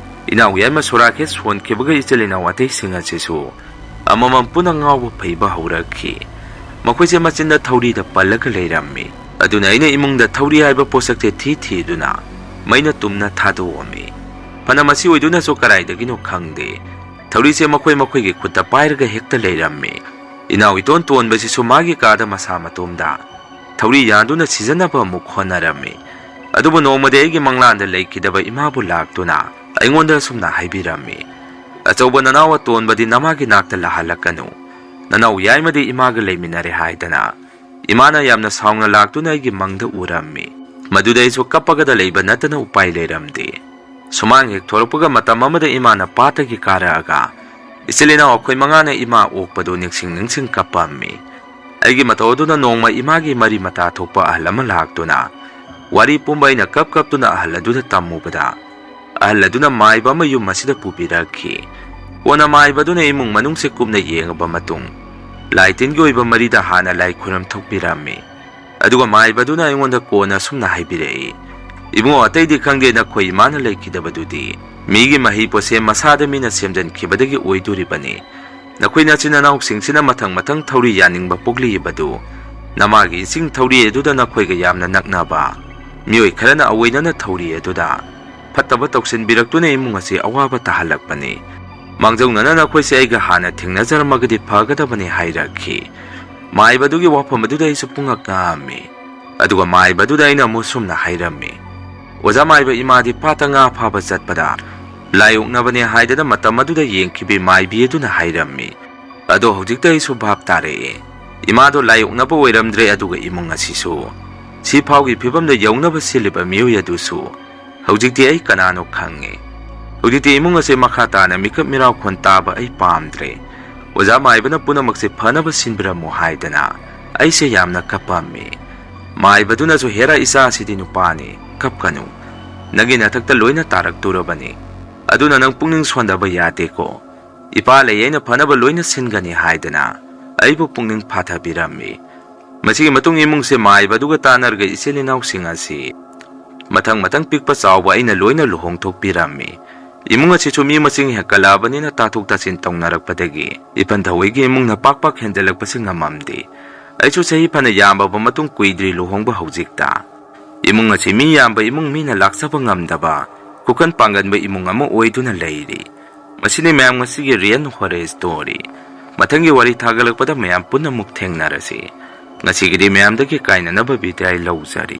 ꯏꯅꯥꯎ ꯌꯥꯏꯃ ꯁꯣꯔꯥ ꯍꯦꯛ ꯁꯣꯟꯈꯤꯕꯒ ꯏꯆꯤꯜ ꯏꯅꯥꯎ ꯑꯇꯩꯁꯤꯡ ꯑꯁꯤꯁꯨ ꯑꯃꯃꯝ ꯄꯨꯟꯅ ꯉꯥꯎꯕ ꯐꯩꯕ ꯍꯧꯔꯛꯈꯤ꯫ ꯃꯈꯣꯏꯁꯦ ꯃꯆꯤꯟꯗ ꯊꯧꯔꯤꯗ ꯄꯜꯂꯒ ꯂꯩꯔꯝꯃꯤ꯫ ꯑꯗꯨꯅ ꯑꯩꯅ ꯏꯃꯨꯡꯗ ꯊꯧꯔꯤ ꯍꯥꯏꯕ ꯄꯣꯠꯁꯛꯁꯦ ꯊꯤ ꯊꯤꯗꯨꯅ ꯃꯩꯅ ꯇꯨꯝꯅ ꯊꯥꯗꯣꯛꯑꯝꯃꯤ꯫ ꯐꯅ ꯃꯁꯤ ꯑꯣꯏꯗꯨꯅꯁꯨ ꯀꯗꯥꯏꯗꯒꯤꯅꯣ ꯈꯪꯗꯦ, ꯊꯧꯔꯤꯁꯦ ꯃꯈꯣꯏ ꯃꯈꯣꯏꯒꯤ ꯈꯨꯠꯇ ꯄꯥꯏꯔꯒ ꯍꯦꯛꯇ ꯂꯩꯔꯝꯃꯤ꯫ ꯏꯅꯥꯎ ꯏꯇꯣꯟ ꯇꯣꯟꯕꯁꯤꯁꯨ ꯃꯥꯒꯤ ꯀꯥꯗ ꯃꯁꯥ ꯃꯇꯣꯝꯗ ꯊꯧꯔꯤ ꯌꯥꯟꯗꯨꯅ ꯁꯤꯖꯟꯅꯕ ꯑꯃꯨꯛ ꯍꯣꯠꯅꯔꯝꯃꯤ꯫ ꯑꯗꯨꯕꯨ ꯅꯣꯡꯃꯗꯤ ꯑꯩꯒꯤ ꯃꯪꯂꯥꯟꯗ ꯂꯩꯈꯤꯗꯕ ꯏꯃꯥꯕꯨ ꯂꯥꯛꯇꯨꯅ ꯑꯩꯉꯣꯟꯗ ꯑꯁꯨꯝꯅ ꯍꯥꯏꯕꯤꯔꯝꯃꯤ, "ꯑꯆꯧꯕ ꯅꯅꯥꯎ ꯑꯇꯣꯟꯕꯗꯤ ꯅꯃꯥꯒꯤ ꯅꯥꯛꯇ ꯂꯥꯛꯍꯜꯂꯛꯀꯅꯨ꯫ ꯅꯅꯥꯎ ꯌꯥꯏꯃꯗꯤ ꯏꯃꯥꯒ ꯂꯩꯃꯤꯟꯅꯔꯦ" ꯍꯥꯏꯗꯅ ꯏꯃꯥꯅ ꯌꯥꯝꯅ ꯁꯥꯎꯅ ꯂꯥꯛꯇꯨꯅ ꯑꯩꯒꯤ ꯃꯪꯗ ꯎꯔꯝꯃꯤ꯫ ꯃꯗꯨꯗ ꯑꯩꯁꯨ ꯀꯞꯄꯒꯗ ꯂꯩꯕ ꯅꯠꯇꯅ ꯎꯄꯥꯏ ꯂꯩꯔꯝꯗꯦ꯫ ꯁꯨꯃꯥꯡ ꯍꯦꯛ ꯊꯣꯔꯛꯄꯒ ꯃꯇꯝ ꯑꯃꯗ ꯏꯃꯥꯅ ꯄꯥꯠꯇꯒꯤ ꯀꯥꯔꯛꯑꯒ ꯏꯆꯤꯜ ꯏꯅꯥꯎ ꯑꯩꯈꯣꯏ ꯃꯉꯥꯅ ꯏꯃꯥ ꯑꯣꯛꯄꯗꯨ ꯅꯤꯡꯁꯤꯡ ꯅꯤꯡꯁꯤꯡ ꯀꯞꯄꯝꯃꯤ꯫ ꯑꯩꯒꯤ ꯃꯇꯧ ꯑꯗꯨꯅ ꯅꯣꯡꯃ ꯏꯃꯥꯒꯤ ꯃꯔꯤ ꯃꯇꯥ ꯊꯣꯛꯄ ꯑꯍꯜ ꯑꯃ ꯂꯥꯛꯇꯨꯅ ꯋꯥꯔꯤ ꯄꯨꯝꯕ ꯑꯩꯅ ꯀꯞ ꯀꯞꯇꯨꯅ ꯑꯍꯜ ꯑꯗꯨꯗ ꯇꯝꯃꯨꯕꯗ, ꯑꯍꯜ ꯑꯗꯨꯅ ꯃꯥꯏꯕ ꯑꯃ ꯌꯨꯝ ꯑꯁꯤꯗ ꯄꯨꯕꯤꯔꯛꯈꯤ꯫ ꯀꯣꯟꯅ ꯃꯥꯏꯕ ꯑꯗꯨꯅ ꯏꯃꯨꯡ ꯃꯅꯨꯡꯁꯦ ꯀꯨꯞꯅ ꯌꯦꯡꯉꯕ ꯃꯇꯨꯡ, ꯂꯥꯏ ꯇꯤꯟꯒꯤ ꯑꯣꯏꯕ ꯃꯔꯤꯗ ꯍꯥꯟꯅ ꯂꯥꯏ ꯈꯨꯔꯨꯝ ꯊꯣꯛꯄꯤꯔꯝꯃꯤ꯫ ꯑꯗꯨꯒ ꯃꯥꯏꯕꯗꯨꯅ ꯑꯩꯉꯣꯟꯗ ꯀꯣꯟꯅ ꯑꯁꯨꯝꯅ ꯍꯥꯏꯕꯤꯔꯛꯏ, "ꯏꯕꯨꯡꯉꯣ, ꯑꯇꯩꯗꯤ ꯈꯪꯗꯦ, ꯅꯈꯣꯏ ꯏꯃꯥꯅ ꯂꯩꯈꯤꯗꯕꯗꯨꯗꯤ ꯃꯤꯒꯤ ꯃꯍꯩ ꯄꯣꯠꯁꯦ ꯃꯁꯥꯗ ꯃꯤꯅ ꯁꯦꯝꯖꯤꯟꯈꯤꯕꯗꯒꯤ ꯑꯣꯏꯗꯣꯔꯤꯕꯅꯤ꯫ ꯅꯈꯣꯏ ꯅꯆꯤꯟ ꯅꯅꯥꯎꯁꯤꯡꯁꯤꯅ ꯃꯊꯪ ꯃꯊꯪ ꯊꯧꯔꯤ ꯌꯥꯅꯤꯡꯕ ꯄꯣꯛꯂꯤꯕꯗꯨ ꯅꯃꯥꯒꯤ ꯏꯁꯤꯡ ꯊꯧꯔꯤ ꯑꯗꯨꯗ ꯅꯈꯣꯏꯒ ꯌꯥꯝꯅ ꯅꯛꯅꯕ ꯃꯤꯑꯣꯏ ꯈꯔꯅ ꯑꯑꯣꯏꯅꯅ ꯊꯧꯔꯤ ꯑꯗꯨꯗ ꯐꯠꯇꯕ ꯇꯧꯁꯤꯟꯕꯤꯔꯛꯇꯨꯅ ꯏꯃꯨꯡ ꯑꯁꯤ ꯑꯋꯥꯕ ꯇꯥꯍꯜꯂꯛꯄꯅꯤ꯫ ꯃꯥꯡꯖꯧꯅꯅ ꯅꯈꯣꯏꯁꯦ ꯑꯩꯒ ꯍꯥꯟꯅ ꯊꯦꯡꯅꯖꯔꯝꯃꯒꯗꯤ ꯐꯒꯗꯕꯅꯤ" ꯍꯥꯏꯔꯛꯈꯤ꯫ ꯃꯥꯏꯕꯗꯨꯒꯤ ꯋꯥꯐꯝ ꯑꯗꯨꯗ ꯑꯩꯁꯨ ꯄꯨꯡꯉꯛ ꯉꯛꯑꯝꯃꯤ꯫ ꯑꯗꯨꯒ ꯃꯥꯏꯕꯗꯨꯗ ꯑꯩꯅ ꯑꯃꯨꯛ ꯁꯨꯝꯅ ꯍꯥꯏꯔꯝꯃꯤ, "ꯑꯣꯖꯥ ꯃꯥꯏꯕ, ꯏꯃꯥꯗꯤ ꯄꯥꯠꯇ ꯉꯥ ꯐꯥꯕ ꯆꯠꯄꯗ ꯂꯥꯏ ꯑꯣꯛꯅꯕꯅꯦ ꯍꯥꯏꯗꯅ ꯃꯇꯝ ꯑꯗꯨꯗ ꯌꯦꯡꯈꯤꯕꯤ ꯃꯥꯏꯕꯤ ꯑꯗꯨꯅ ꯍꯥꯏꯔꯝꯃꯤ꯫ ꯑꯗꯣ ꯍꯧꯖꯤꯛꯇ ꯑꯩꯁꯨ ꯚꯥꯞ ꯇꯥꯔꯛꯑꯦ꯫ ꯏꯃꯥꯗꯣ ꯂꯥꯏ ꯑꯣꯛꯅꯕ ꯑꯣꯏꯔꯝꯗ꯭ꯔꯦ, ꯑꯗꯨꯒ ꯏꯃꯨꯡ ꯑꯁꯤꯁꯨ ꯁꯤ ꯐꯥꯎꯒꯤ ꯐꯤꯕꯝꯗ ꯌꯧꯅꯕ ꯁꯤꯜꯂꯤꯕ ꯃꯤꯑꯣꯏ ꯑꯗꯨꯁꯨ ꯍꯧꯖꯤꯛꯇꯤ ꯑꯩ ꯀꯅꯥꯅꯣ ꯈꯪꯉꯦ꯫ ꯍꯧꯖꯤꯛꯇꯤ ꯏꯃꯨꯡ ꯑꯁꯦ ꯃꯈꯥ ꯇꯥꯅ ꯃꯤꯀꯞ ꯃꯤꯔꯥꯎꯈꯣꯟ ꯇꯥꯕ ꯑꯩ ꯄꯥꯝꯗ꯭ꯔꯦ꯫ ꯑꯣꯖꯥ ꯃꯥꯏꯕꯅ ꯄꯨꯝꯅꯃꯛꯁꯦ ꯐꯅꯕ ꯁꯤꯟꯕꯤꯔꯝꯃꯨ" ꯍꯥꯏꯗꯅ ꯑꯩꯁꯦ ꯌꯥꯝꯅ ꯀꯞꯄꯝꯃꯤ꯫ ꯃꯥꯏꯕꯗꯨꯅꯁꯨ, "ꯍꯦꯔꯥ, ꯏꯆꯥ ꯑꯁꯤꯗꯤ ꯅꯨꯄꯥꯅꯤ, ꯀꯞꯀꯅꯨ꯫ ꯅꯪꯒꯤ ꯅꯊꯛꯇ ꯂꯣꯏꯅ ꯇꯥꯔꯛꯇꯣꯔꯕꯅꯤ꯫ ꯑꯗꯨꯅ ꯅꯪ ꯄꯨꯛꯅꯤꯡ ꯁꯣꯟꯊꯕ ꯌꯥꯗꯦꯀꯣ꯫ ꯏꯄꯥ ꯂꯩ, ꯑꯩꯅ ꯐꯅꯕ ꯂꯣꯏꯅ ꯁꯤꯟꯒꯅꯤ" ꯍꯥꯏꯗꯅ ꯑꯩꯕꯨ ꯄꯨꯛꯅꯤꯡ ꯐꯥꯊꯕꯤꯔꯝꯃꯤ꯫ ꯃꯁꯤꯒꯤ ꯃꯇꯨꯡ ꯏꯃꯨꯡꯁꯦ ꯃꯥꯏꯕꯗꯨꯒ ꯇꯥꯟꯅꯔꯒ ꯏꯆꯤꯜ ꯏꯅꯥꯎꯁꯤꯡ ꯑꯁꯤ ꯃꯊꯪ ꯃꯊꯪ ꯄꯤꯛꯄ ꯆꯥꯎꯕ ꯑꯩꯅ ꯂꯣꯏꯅ ꯂꯨꯍꯣꯡꯊꯣꯛꯄꯤꯔꯝꯃꯤ꯫ ꯏꯃꯨꯡ ꯑꯁꯤꯁꯨ ꯃꯤ ꯃꯁꯤꯡ ꯍꯦꯟꯒꯠꯂꯛꯑꯕꯅꯤꯅ ꯇꯥꯊꯣꯛ ꯇꯥꯁꯤꯟ ꯇꯧꯅꯔꯛꯄꯗꯒꯤ ꯏꯄꯟ ꯊꯧꯋꯤꯒꯤ ꯏꯃꯨꯡꯅ ꯄꯥꯛ ꯄꯥꯛ ꯍꯦꯟꯖꯜꯂꯛꯄꯁꯤ ꯉꯝꯃꯝꯗꯦ꯫ ꯑꯩꯁꯨ ꯆꯍꯤ ꯐꯅ ꯌꯥꯝꯕꯕ ꯃꯇꯨꯡ ꯀꯨꯏꯗ꯭ꯔꯤ ꯂꯨꯍꯣꯡꯕ ꯍꯧꯖꯤꯛꯇ꯫ ꯏꯃꯨꯡ ꯑꯁꯤ ꯃꯤ ꯌꯥꯝꯕ ꯏꯃꯨꯡ ꯃꯤꯅ ꯂꯥꯛꯆꯕ ꯉꯝꯗꯕ, ꯈꯨꯀꯟ ꯄꯥꯡꯒꯟꯕ ꯏꯃꯨꯡ ꯑꯃ ꯑꯣꯏꯗꯨꯅ ꯂꯩꯔꯤ꯫ ꯃꯁꯤꯅꯤ ꯃꯌꯥꯝ ꯉꯁꯤꯒꯤ ꯔꯤꯌꯦꯜ ꯍꯣꯔꯔ ꯁ꯭ꯇꯣꯔꯤ꯫ ꯃꯊꯪꯒꯤ ꯋꯥꯔꯤ ꯊꯥꯒꯠꯂꯛꯄꯗ ꯃꯌꯥꯝ ꯄꯨꯟꯅ ꯑꯃꯨꯛ ꯊꯦꯡꯅꯔꯁꯤ꯫ ꯉꯁꯤꯒꯤꯗꯤ ꯃꯌꯥꯝꯗꯒꯤ ꯀꯥꯏꯅꯅꯕ ꯕꯤꯗꯥꯏ ꯂꯧꯖꯔꯤ꯫